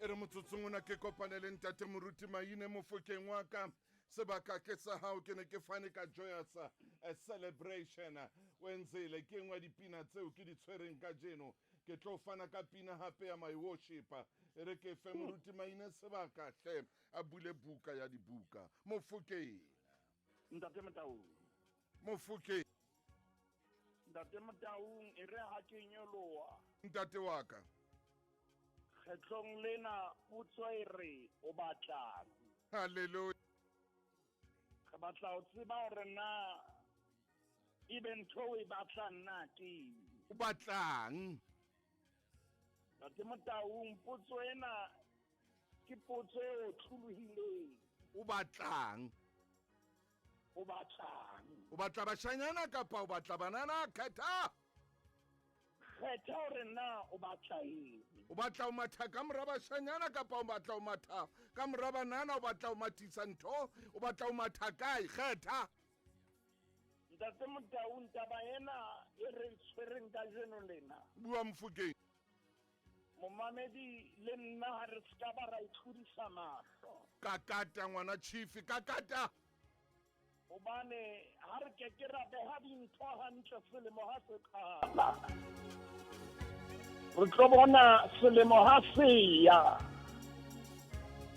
E re motsotsong ona ke kopane le ntate moruti Maine mofokeng wa ka. Sebaka ke sa hao, ke ne ke fane ka joyous eh, celebration. O enzele ke engwe ya dipina tseo ke di tshwereng kajeno. Ke tlo fana ka pina hape ya my worship. E re ke fe moruti Maine sebaka hle a bule buka ya dibuka. Mofokeng. Ntate Motaung. Mofokeng. Ntate Motaung, e re ha ke nyoloha. Ntate wa ka. Kgetlong lena potso e re o batlang. Hallelujah. Re batla ho tseba hore na ebe ntho o e batlang na ke eng. O batlang? Ntate Motaung, potso ena ke potso e otlolohileng. O batlang? O batlang? O batla bashanyana kapa o batla banana? Kgetha. Kgetha hore na o batla eng. O batla ho matha ka mora bashanyana kapa o batla ho matha ka mora banana? O batla ho mathisa ntho? O batla ho matha kae? Kgetha. Ntate Motaung, taba ena e re tshwereng kajeno lena. Bua Mofokeng. Momamedi le nna ha re ska ba ra itlhodisa mahlo. Kakata ngwana chief, kakata. Hobane ha re ke ke ra beha dintho hantle selemo ha se qala. Re tlo bona selemo ha se ya.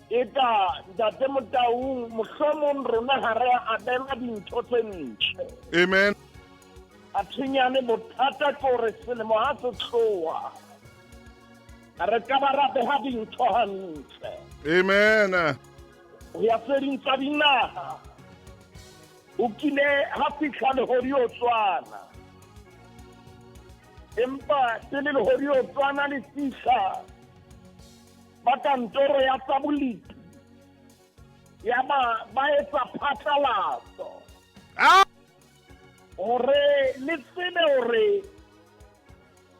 Eka ntate Motaung mohlomong rona ha re a abelwa dintho tse ntle. Amen. Athinyane bothata ke hore selemo ha se tloha re ka ba ra beha dintho hantle. Amen. Ho ya tse ding tsa dinaha ho kile ha fihla lehodiotswana. Empa pele lehodiotswana le fihla, ba kantoro ya tsa bolepi ya ba ba etsa phatlalatso hore le tsebe hore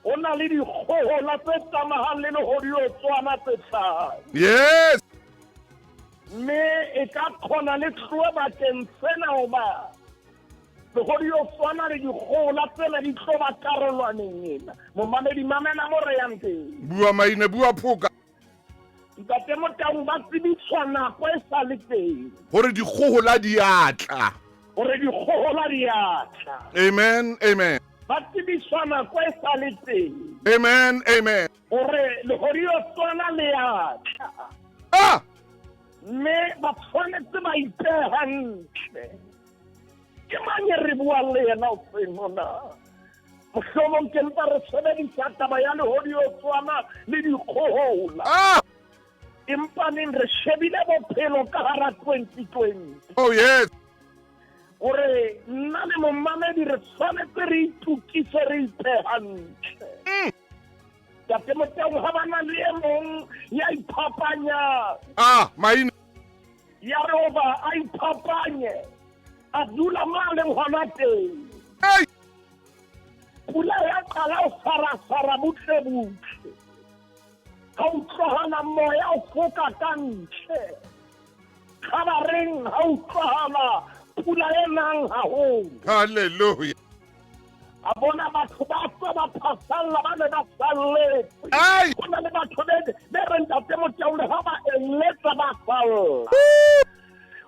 ho na le dikgohola tse tsamahang le lehodiotswana tse hlahang. Yes. Mme e ka kgona le tlohe bakeng sena hoba lehodiotswana le dikgohola tsena di tlo ba karolwaneng ena. Momamedi mamela mo re yang teng. Bua maine, bua phoka. Ntate Motaung ba tsebiswa nako e sa le teng. Hore dikgohola di a tla. Hore dikgohola di a tla. Amen, amen. Ba tsebiswa nako e sa le teng. Amen, amen. Hore lehodiotswana le a tla. Ah! Mme ba tshwanetse ba ipehe hantle. Ke mang e re buang le yena hoseng hona? Mohlomong ke mpa re sebedisa taba ya lehodiotswana le dikgohola. Ah! Empa neng re shebile bophelo ka hara 2020. Oh yes. Hore nna le momamedi re tshwanetse re itukise re iphe hantle. Ntate Motaung ha ba na le e mong ya iphapanyang. Ah, maina. Ya re hoba a iphapanye, a dula mo a leng hona teng. Hey! Pula ya qala ho farafara butle butle. Ha utlwahala moya o foka ka ntle. Khabareng ha utlwahala pula e nang haholo. Hallelujah. A bona batho ba tswa ba phasalla ba ne ba salletse. Ho na le batho be reng Ntate Motaung le ha ba eletsa ba salla.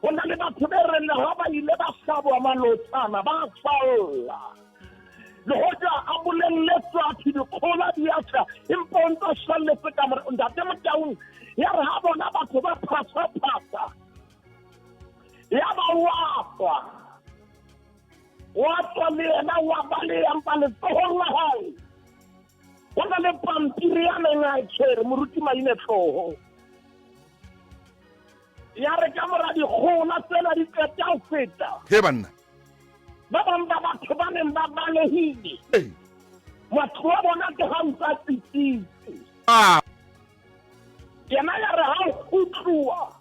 Ho na le batho be reng le ha ba ile ba hlabwa malotsana ba salla. Le hoja a bolelletswe a thwe dikgola di a tjha, empa o ntse a salletse ka mora. Ntate Motaung ya re ha bona batho ba phasa-phasa, ya ba wa tswa. Wa tswa le yena wa baleha, empa letsohong la hae ho na le pampiri ya neng a e tshwere, moruti Maine hlooho. Ya re ka mora dikgola tsena di qeta ho feta, He banna. ba bang ba batho ba neng ba balehile, matlo a bona ke ha ntse a tsitsitse. Ah. Yena ya re ha o kgutluwa,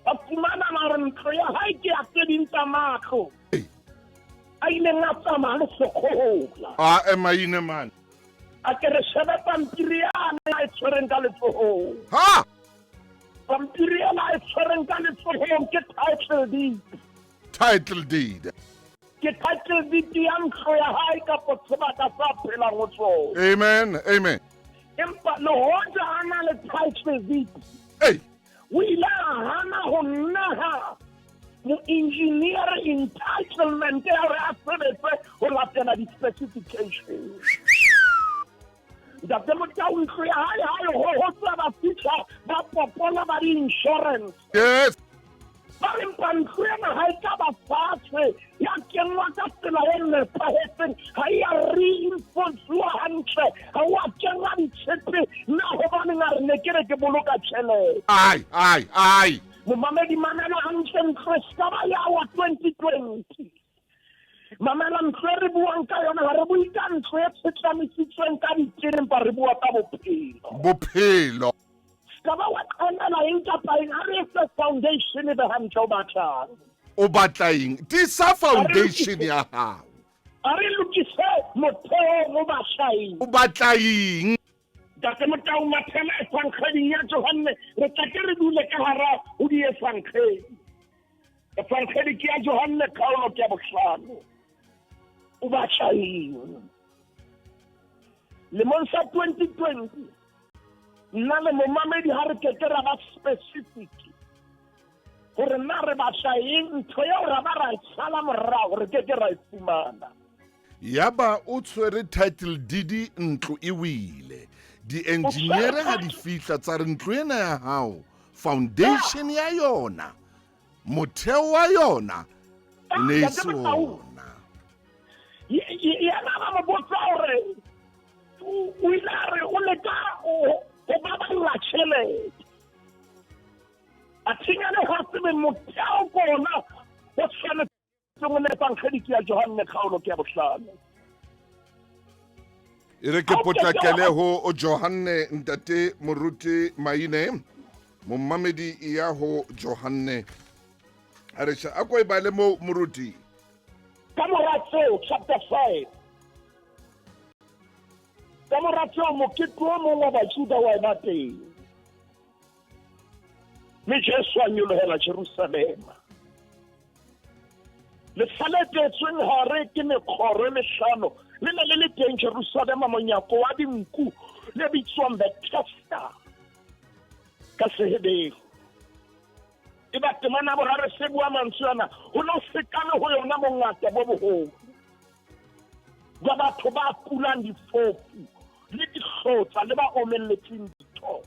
a fumana hore ntlo ya hae ke ya tse ding tsa matlo a ileng a tsamaya le sekgohola. A ema ine man. A ke re shebe pampiri yane a e tshwereng ka letsohong. Ha! Pampiri ena a e tshwereng ka letsohong ke title deed. Title deed. Ke title deed ya ntlo ya hae kapa sebaka sa phelang ho sona. Amen, amen. Empa le hoja a na le title deed. Hey. O ile a hana ho neha moengineer entitlement ya hore a sebetse ho latela di-specifications. Ntate Motau ntlo ya hae ha e hohotsa ba fihla ba popola ba di-insurance. Yes. Ba re mpa ntlo ena ha e ka ba fatshe ya kenngwa ka tsela e nepahetseng, ha e ya reinforciwa hantle, ha o a kenngwa ditshepe, na hobaneng a re ne ke re ke boloka tjhelete. Ai, ai, ai. Momamedi mamela hantle, ntlo e ska ba ya wa 2020. Mamela ntlo e re buang ka yona, ha re bue ka ntlo e tshetlamisitsweng ka ditene, empa re bua ka bophelo. Bophelo. Ska ba wa qenela eng kapa eng, ha re etse foundation e be hantle, o batlang. O batla eng? Tisa foundation ya hao. A re lokise motheo o batla eng? O batla eng? Ntate Motau Mathela Evangeding ya Johanne, re tla ke re dule ka hara ho di Evangedi. Evangedi ke ya Johanne kgaolo ke ya bohlano. O batla eng? Lemong sa 2020, nna le momamedi ha re ke ke ra ba specific hore na re batla eng, ntho eo ra ba ra e sala morao, re ke ke ra e fumana. Yaba o tshwere title deed, ntlo e wile. Di-engineer ha di fihla tsa re ntlo ena ya hao, foundation ya yona, motheo wa yona e ne e se ona. Yena ba mo botsa hore o ile a re o leka ho baballa tjhelete. Athinyane ga tsebe motheo kona o tshwanetseng o ne ke ya Johanne kgaolo ke ya bohlano. E re ke potlakele ho o Johanne ntate moruti Maine momamedi e ya ho Johanne a re sha a ko e bale mo moruti. Ka mora tseo chapter 5 ka mora tseo mokete o mong wa Bajuda wa eba teng mme Jesu a nyolohela Jerusalema. Lefa le teetsweng hare ke mekgoro e mehlano le ne le le teng Jerusalema monyako wa dinku le bitswang Bethesda ka Seheberu. E ba temana boraro se bua mantswe ana ho no sekame ho yona bongata bo boholo jwa batho ba kulang difofu le dihlotsa le ba omelletseng ditho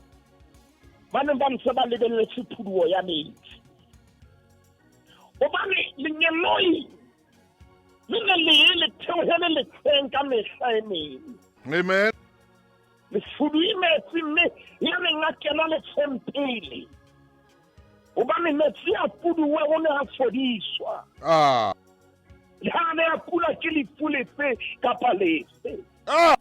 ba neng ba ntse ba lebelletse phuduo ya metsi hobane lengeloi le ne le ye le theohele letsheng ka mehla e meng. Amen. Le fuduwe metsi mme ya neng a kena letsheng pele hobane metsi a fuduwe o ne a fodiswa. Ah. Le ha ne a kula ke lefu lefe kapa lefe. Ah.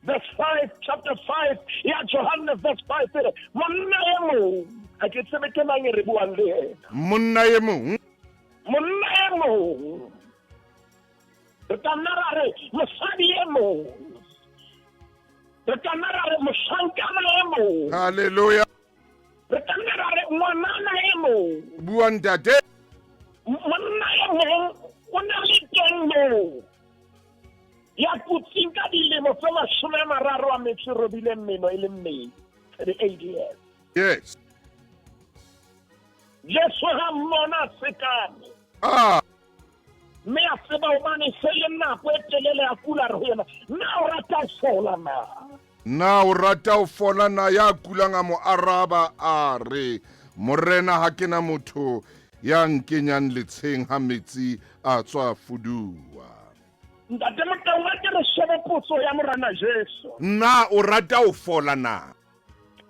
Verse 5, chapter 5 ya Johannes verse 5 e re monna e mong ha ke tsebe ke mang e re buang le yena. Monna e mong. Monna e mong. Re ka nna ra re mosadi e mong. Re ka nna ra re mohlankana e mong. Hallelujah. Re ka nna ra re ngwanana e mong. Bua ntate. Monna e mong o na le teng moo. Ya kutsing ka dilemo tse 30 a metso e robileng meno e le mmedi, 38 years. Yes. Jesu ha mmona sekame. Ah. Mme a tseba hobane se le nako e telele a kula re ho yena, na o rata ho fola na? Na o rata ho fola na? Ya kulang a mo araba a re, Morena, ha ke na motho ya nkenyang letsheng ha metsi a tswa fuduwa. Ntate Motaung, a ke re shebe potso ya Morena Jesu. Na o rata ho fola na?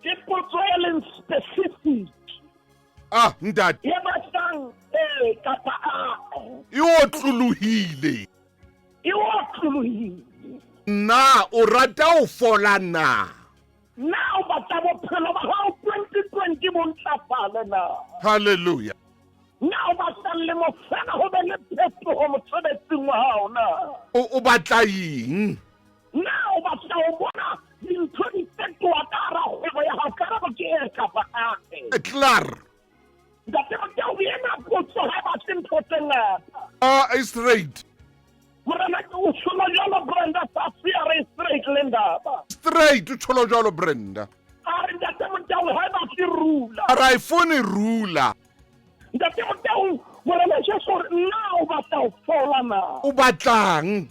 Ke potso e leng specific. Ah, ntate. E batlang ee kapa a. E otlolohile. E otlolohile. Na o rata ho fola na? Na o batla bophelo ba hao 2020 bo ntlafale na? Hallelujah. Na o batla lemo fela ho be le phetoho mosebetsing wa hao na? O batla eng? Na o batla ho bona dintho di fetoha ka hara kgwebo ya hao? Karabo ke e kapa ae. Klaar. Ntate Motau, ena potso ha e batle ntho tse ngata. Ah, e straight. Morena, o tsholo jwalo Brenda Fassie, a re straight le ndaba. Straight, o tsholo jwalo Brenda. A re Ntate Motau ha e batle rula. A re ha e fone rula. Ntate Motau, Morena Jesu o re, na o batla ho fola na? O batlang?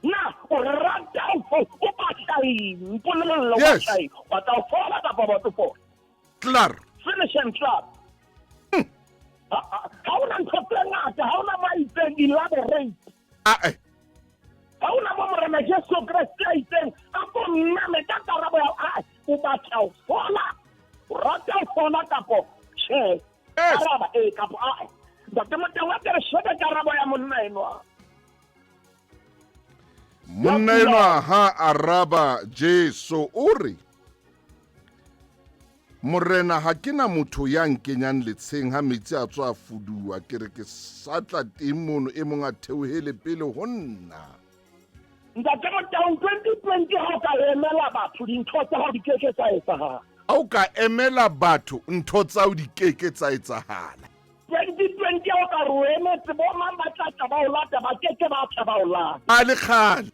Na o rata ho fola? O batla eng? Mpolelle o Yes. batla eng? O batla ho fola kapa o batla ho fola? Klaar. Finish and clap. Ha ona ntho tse ngata, ha ona mo a itseng elaborate. Ae. Ha ona mo Morena Jesu Kreste a itseng a ko nname ka karabo ya ae, o batla ho fola, o rata ho fola kapo tjhe. Araba ee kapo ae. Ntate Moteng, a ke re shebe karabo ya monna enwa. Monna enwa ha araba Jesu o re, Morena, ha ke na motho ya nkenyang letsheng ha metsi a tswa a fuduwa. Ke re ke sa tla teng mono, e mong a theohele pele ho nna. Ntate Motaung, 2020 ha o ka emela batho, dintho tsa hao di ke ke tsa etsahala. Ha o ka emela batho, ntho tsa hao di ke ke tsa etsahala. 2020 ha o ka re o emetse bo mang ba tla tla ba o lata, ba ke ke ba tla ba o lata. A le kgale.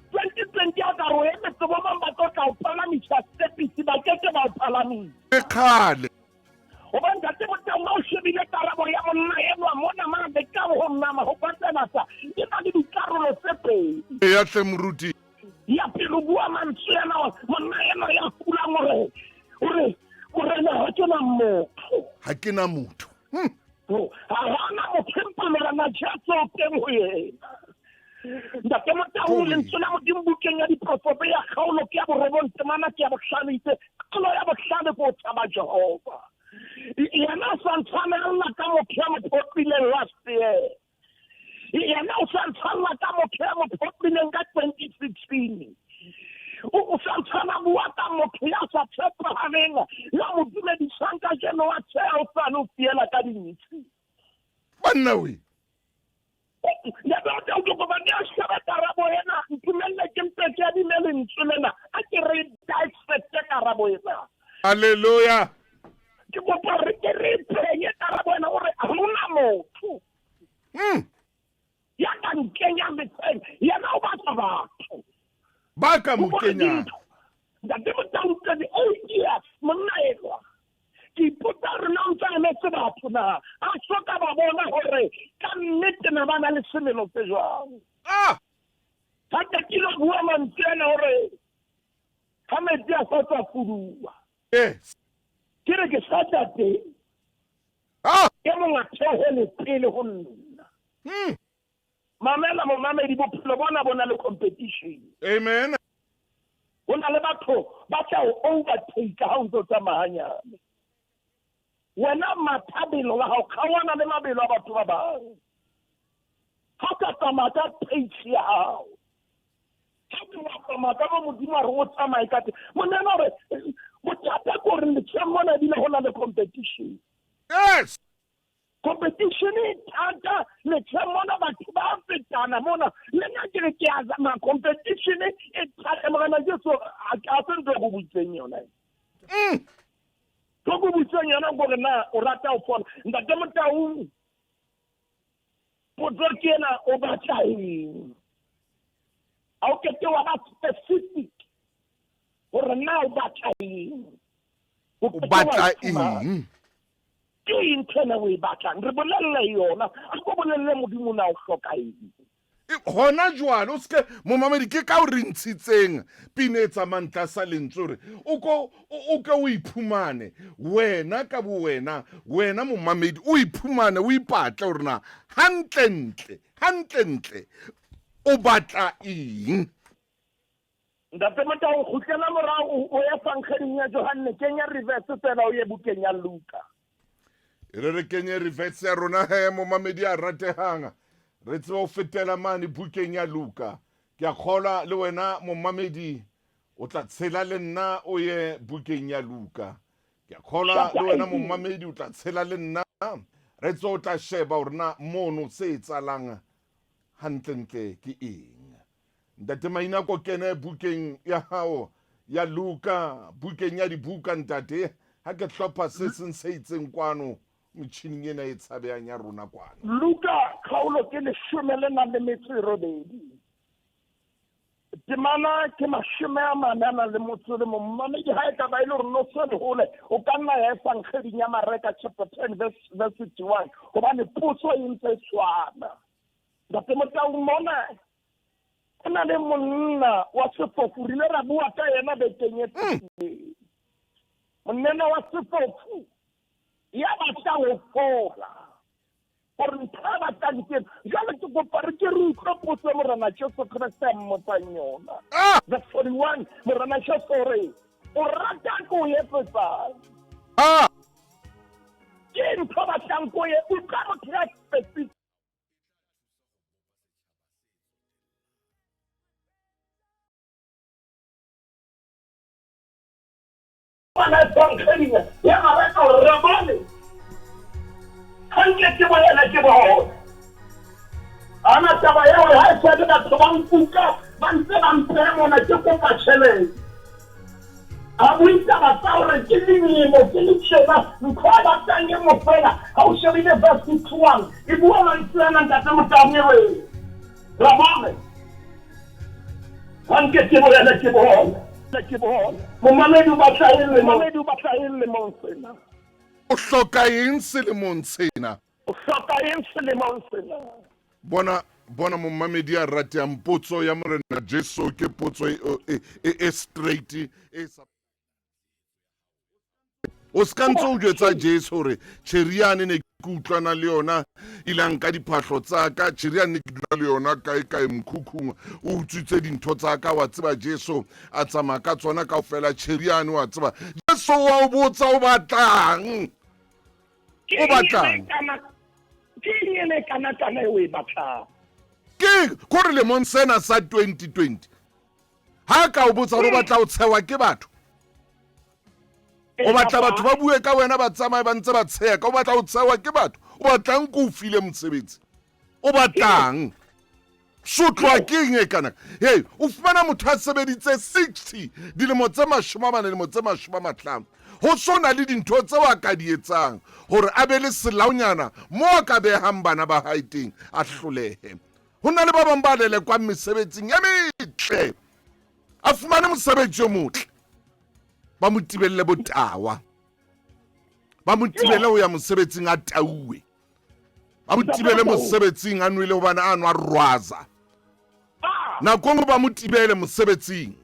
2020 ha o ka re o emetse bo mang ba tlo tla o palamisa stepisi, ba ke ke ba o palamisa. Le kgale. Hobane Ntate Motaung, ha o shebile karabo ya monna enwa mona mane ka ho nama ho patelatsa, e na le dikarolo tse pedi. Eya hle moruti. Ya pele o bua mantswe ana, monna enwa ya kulang o re, Morena, ha ke na motho. Ha ke na motho. Ha hona motho empa Morena Jesu o teng ho yena. Ntate Motaung, lentswe la Modimo bukeng ya Diprofobe ya kgaolo ke ya 9 temana ke ya 5 itse, qalo ya bohlale ke ho tshaba Jehova. Yena o sa ntshwanella ka motho ya mo phoqileng last year. Yena o sa ntshwanela ka motho ya mo phoqileng ka 2016. O sa ntshwana bua ka motho ya sa tshepahaleng, ya mo dumedisang kajeno wa tsheha o sane o fiela ka dintshi. Banna we. Karabo ena ntumelle ke mpe ke adime lentswe lena a ke re dissecte karabo ena. Hallelujah. Ke kopa re ke re phenye karabo ena gore ga gona motho ya ka nkenyang letsheng, yena o batla batho ba ka mo kenyang. Ntate Motaung, 28 years monna elwa ke ipotsa gore na o ntse a emetse batho na a soka ba bona gore ka nnete na ba na le semelo se jwang. Ga ke kile bua mantswe ana gore ga metsi a sa tswa fuduwa. Ke re ke sa tla teng. E mongwe a theohele pele ho nna. Mamela momamedi, bophelo bona bo na le competition. Amen. Ho na le batho ba tla o overtake ha o ntse o tsamaya hanyane. Wena matha belo la hao, kgaohana le mabelo a batho ba bang. Ha o ka tsamaya ka pace ya hao, ha o ka tsamaya ka mo Modimo a re o tsamaye ka teng. Monena hore bothata ke hore letsheng mona ebile ho na le competition. Yes. Competition e thata letsheng mona, batho ba fetana mona. Le nna ke re ke a zama, competition e thata. Morena Jesu a se ntho e go butseng yona. Ntho e go butseng yona gore na o rata ho fola. Ntate Motaung, potso ke ena, o batla eng? A o kete wa ba specific gore na o batla eng? O batla eng? Ke eng ntho ena o e batlang? Re bolelle yona. A ko bolelle Modimo na o hloka eng. Hona jwale o seke momamedi ke ka o re ntshitseng pina e tsamayang tlasa lentswe hore o ko o ke o iphumane wena ka bo wena, wena momamedi o iphumane o ipatle hore na hantlentle hantlentle o batla eng. Ntate Motau, kgutlela morao o ye Evangeling ya Johanne, kenya reverse fela o ye bukeng ya Luka. E re re kenye reverse ya rona he momamedi a ratehang, re tsebe ho fetela mane bukeng ya Luka. Ke a kgolwa le wena momamedi o tla tshela le nna o ye bukeng ya Luka. Ke a kgolwa le wena momamedi o tla tshela le nna re tsebe o tla sheba hore na mono se etsahalang hantlentle ke eng. Ntate Maina ko kene bukeng ya hao ya Luka, bukeng ya dibuka ntate, ha ke hlopha se seng se itseng kwano metjhining ena e tshabehang ya rona kwano. Luka kgaolo ke leshome le nang le metso e robedi. Temana ke 44 a nang le motso le mong. Mmamedi ha e ka ba e le hore no se le hole, o ka nna ya Evangeding ya Mareka chapter 10 verse verse 51, hobane potso e ntse e tshwana. Ntate Motaung mona go na le monna wa sefofu, re ile ra bua ka yena bekeng e fetileng. Monnena wa sefofu ya batlang ho fola, gore ntho a batlang ke jwale. Ke kopa re ke re utlwe potso Morena Jesu Kriste a mmotsang yona. Verse 41, Morena Jesu o re, o rata ko o etsetsang? Ke ntho batlang ko e utlwa motho ya specific. Ya mareka gore re bone ganke ke boela ke bone ana taba ya gore ga e sale batho ba nkuka ba ntse ba mpea mona ke kopa tšhelete. A bue taba tsa gore ke dilemo ke le tjena, ntho a batlang e mo fela. Ha o shebile verse 51 e bua mantswe ana, Ntate Motaung, e re Rabone ga nke ke boele ke bone. Ke bone momamedi o batla eng lemong, o batla eng lemong sena? O hloka eng selemong sena? O hloka eng selemong sena? Bona, bona momamedi a ratehang, potso ya Morena Jesu ke potso e, e, e, e straight e sa o se ka ntse o jwetsa Jesu hore tjheriane ne ke utlwana le yona ilang ka diphahlo tsa ka, tjheriane ne ke dula le yona kae kae mokhukhung, o utswitse dintho tsa ka, wa tseba Jesu a tsamaya ka tsona kaofela, tjheriane wa tseba Jesu wa o botsa o batlang. O batlang? Ke eng ena e kanakana e o e batlang? Ke kore lemong sena sa 2020 ha ka o botsa gore o batla o tshewa ke batho, o batla batho ba bue ka wena, ba tsamaye ba ntse ba tsheya ka, o batla o tshewa ke batho, o batlang ko o file mosebetsi, o batlang sotlwa ke eng e kana? Hey, o fumana motho a sebeditse 60 dilemo tse 40, dilemo tse 50, ho so na le dintho tseo a ka di etsang hore a be le selaonyana mo a ka behang bana ba hae teng, a hlolehe. Ho na le ba bang ba lelekwang mesebetsing e metle, a fumane mosebetsi o motle, ba mo tibelle botawa, ba mo tibele ho ya mosebetsing a tauwe, ba mo tibele mosebetsing a nwele hobane a nwa rwaza. Nako nngwe ba mo tibele mosebetsing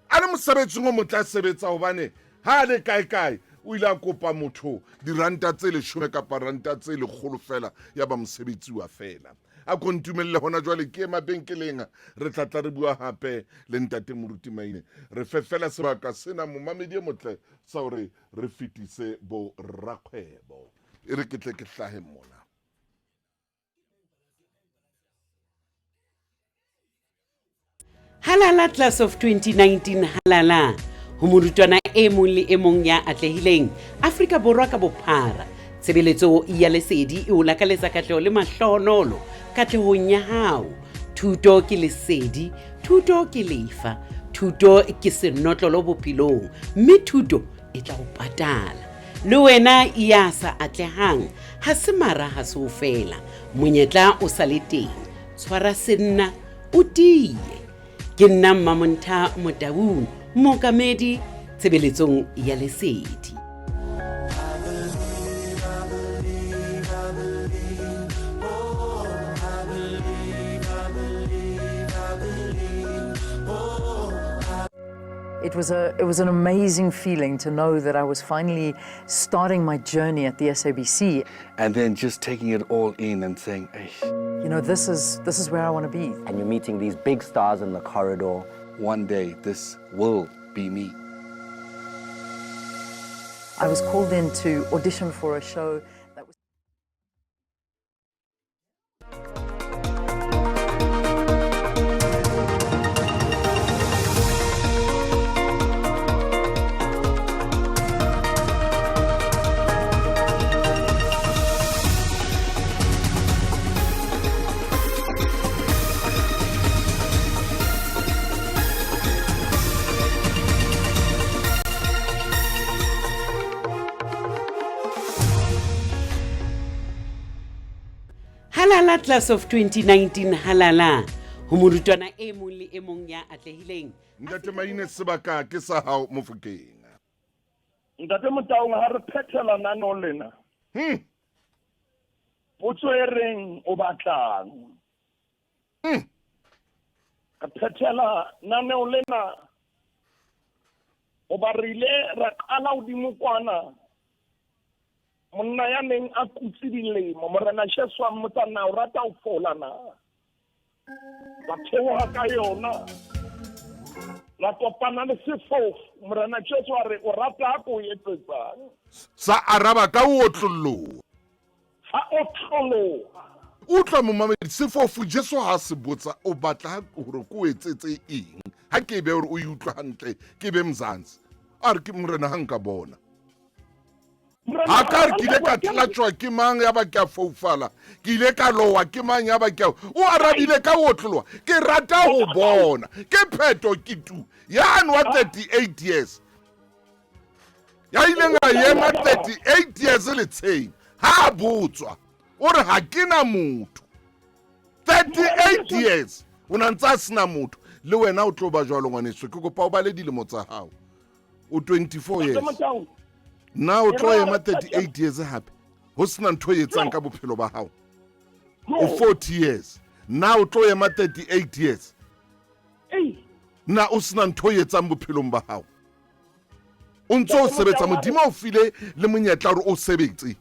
a le mosebetsing o motle a sebetsa, hobane ha a le kae kae o ile a kopa motho diranta tse 10 kapa ranta tse 100 fela, ya ba mosebetsi wa fela. A ko ntumelle hona jwale ke ye mabenkeleng, re tla tla re bua hape le ntate Moruti Maine. Re fe fela sebaka sena momamedi e motle sa hore re fetise bo rakgwebo. E re ke tle ke hlahe mona. Halala Class of 2019, halala ho morutwana e mong le e mong ya atlehileng Afrika Borwa ka bophara. Tshebeletso ya lesedi e o lakaletsa katleho le mahlohonolo katlehong ya hao. Thuto ke lesedi, thuto ke lefa, thuto ke senotlolo bophelong, mme thuto e tla o patala. Le wena ya sa atlehang, ha se mara ha se o fela, monyetla o sa le teng. Tshwara senna o tiye. Ke nna Mmamontha Motaung, mookamedi tshebeletsong ya lesedi. It was an amazing feeling to know that I was finally starting my journey at the SABC. And then just taking it all in and saying, Eish. This is where I want to be. And you're meeting these big stars in the corridor. One day, this will be me. I was called in to audition for a show that was... Halala Class of 2019, halala ho morutwana e mong le e mong ya atlehileng. Ntate Maine, sebaka ke sa hao Mofokeng. Ntate Motaung, ha re phethela nano lena. Potso e reng o batlang? Re phethela naneo lena hoba re ile ra qala hodimo kwana. Monna ya neng a kutse dilemo, Morena Jesu a mmotsa, na o rata ho fola na? Ra theoha ka yona, ra kopana le sefofu. Morena Jesu a re, o rata ha ko o etsetsang? Sa araba ka o otlolloha. Sa otloloha. Utlwa momamedi, sefofu Jesu ha se botsa o batla ha hore ko o etsetse eng? Ha ke be hore o e utlwa hantle, ke be Mzansi. A re ke Morena ha nka bona. Ha ka re ke ile ka tlatšwa ke mang ya ba ke a foufala, ke ile ka lowa ke mang ya ba ke a, o arabile ka o otloloha, ke rata ho bona. Ke pheto ke tu yane wa 38 years ya ileng a ema 38 years letsheng, ha a botswa o re ha ke na motho. 38 years o na ntse a sena motho. Le wena o tlo ba jwalo ngwaneso, ke kopa o bale dilemo tsa hao. O 24 years. Na o tlo ema 38 years hape ho sena ntho e etsang ka bophelo ba hao? O 40 years. Na o tlo ema 38 years? Na o sena ntho e etsang bophelong ba hao? O ntse o sebetsa, Modimo o file le monyetla hore o sebetse.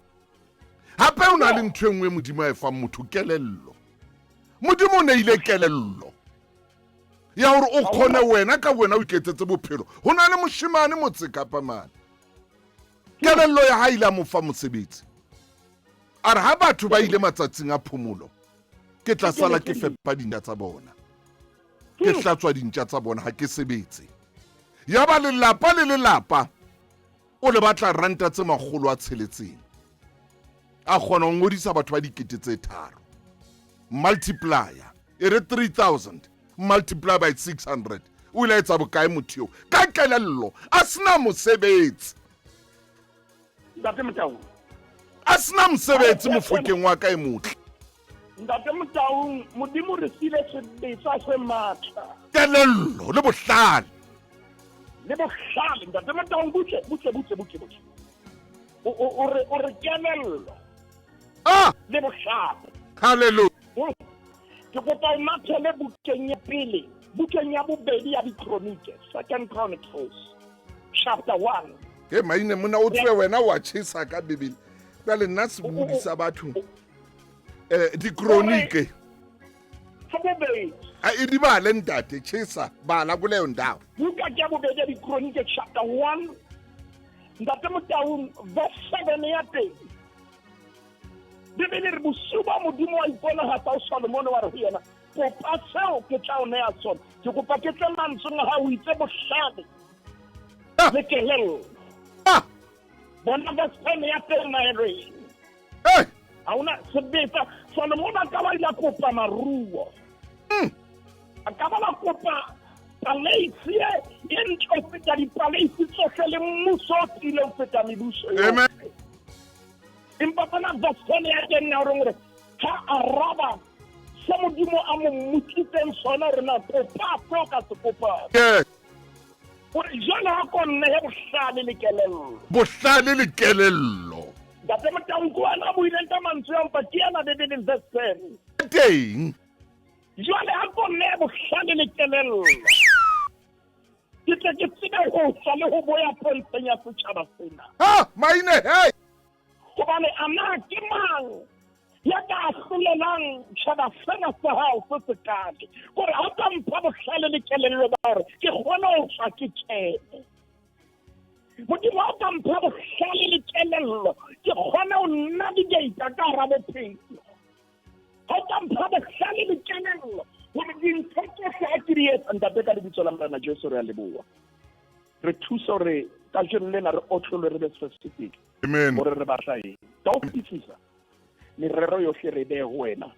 Hape o na le ntho e nngwe Modimo a e fang motho, kelello. Modimo o neile kelello ya hore o kgone wena ka wena o iketsetse bophelo. Ho na le moshemane motse kapa mane, kelello ya hae ile a mo fa mosebetsi. A re ha batho ba ile matsatsing a phomolo, ke tla sala ke fepa dintja tsa bona. Ke hlatswa dintja tsa bona ha ke sebetse. Yaba lelapa le lelapa o le batla ranta tse makgolo a tsheletseng. A kgona ho ngodisa batho ba dikete tse tharo. Multiplier e re 3000 multiply by 600. O ile a etsa bokae motho eo? Ka kelello a sena mosebetsi. Ntate Motaung. A sena mosebetsi mofokeng wa ka e motle. Ntate Motaung, Modimo re file sebetsa se matla. Kelello le bohlale. Le bohlale Ntate Motaung butle butle butle butle butle. O o re o re kelello. Ah! Le bohlale. Hallelujah. Ke kopa o mathele bukeng ya pele, bukeng ya bobedi ya Dikronike, Second Chronicles, chapter 1. Ke maine mona o tswe wena wa chesa ka Bibele. Jwale nna sebodi sa batho eh dikronike. Sa bobedi. A e di bale ntate chesa bala kuleyo ndawo. Buka ya bobedi ya Dikronike chapter 1. Ntate Motaung verse 7 ya teng. Bibele re bosiu ba Modimo wa iponagatsa o Solomone wa re ho yena, kopa seo ke tla o neya sona. Ke kopa ke tle mantsweng a hao, o itse bohlale le kelello. Bona verse 10 ya teng naelweng. Ha ona sebetsa Solomone a ka ba ile a kopa maruo. A ka ba la kopa paleisi e e ntle ho feta dipaleisi tsohle le mmuso o tiileng ho feta mebuso yohle. Empa bona verse ya teng ya gore ha araba se Modimo a mo mmotsitseng sona gore na kopa se o ka se kopang. Gore jwale ha ko nnehe bohlale le kelello. Bohlale le kelello. Ntate Motaung ke wena o buileng ka mantswe a mpa ke ena Bibeleng verse 10. Teng. Jwale ha ko nnehe bohlale le kelello. Ke tle ke tsebe ho tswa le ho boya pontsheng ya setjhaba sena. Ha, maine, hey! Hobane a na ke mang ya ka ahlolelang tjhaba sena sa hao se sekale? Kore ha o ka mpha bohlale le kelello ba hore ke kgone ho tswa ke kene. Modimo ha o ka mpha bohlale le kelello, ke kgone ho navigate ka hara bophelo. Ha o ka mpha bohlale le kelello hore dintho tsohle ha ke di etsa, Ntate, ka lebitso la Morena Jesu re a leboha. Re thuse hore kajeno lena re otlolwe re be specific. Amen. Hore re batla eng. Ka ho fetisisa, merero yohle re behe ho wena,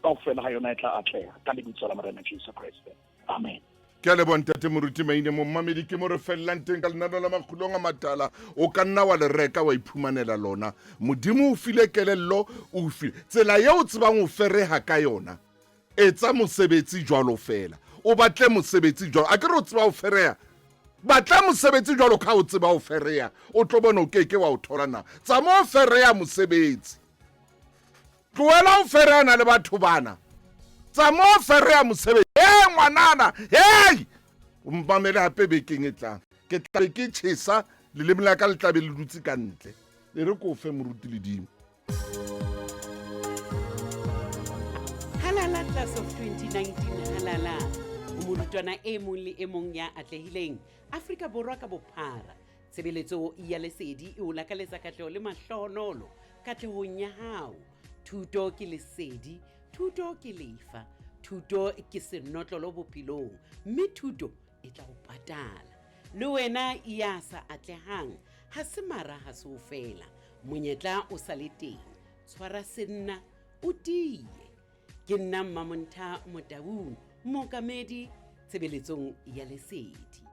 kaofela ha yona e tla atleha ka lebitso la Morena Jesu Kreste. Amen. Ke a leboha ntate Moruti Maine. Mommamedi ke mo re fellang teng ka lenaneo la makgulong a matala. O ka nna wa le reka wa iphumanela lona. Modimo o file kelello, o file tsela eo o tsebang ho fereha ka yona. Etsa mosebetsi jwalo fela. O batle mosebetsi jwalo. A ke re o tseba ho fereha? Batla mosebetsi jwalo ka o tseba ho fereha. O tlo bona o ke ke wa o thola na. Tsamaya o fereha mosebetsi. Tlohela ho ferehana le batho bana. Tsamaya o fereha mosebetsi. Hey ngwanana, hey! O mpamele hape bekeng e tlang. Ke tla be ke tjhesa, leleme la ka le tla be le dutse ka ntle. E re ko fe moruti Ledimo. Halala Class of 2019 halala ho morutwana e mong le e mong ya atlehileng Afrika Borwa ka bophara. Tshebeletso ya Lesedi e o lakaletsa katleho le mahlohonolo katlehong ya hao. Thuto ke lesedi, thuto ke lefa, thuto ke senotlolo bophelong, mme thuto e tla o patala. Le wena ya sa atlehang, ha se mara ha se o fela. Monyetla o sa le teng. Tshwara senna o tiye. Ke nna Mmamontha Motaung, mookamedi tshebeletsong ya Lesedi.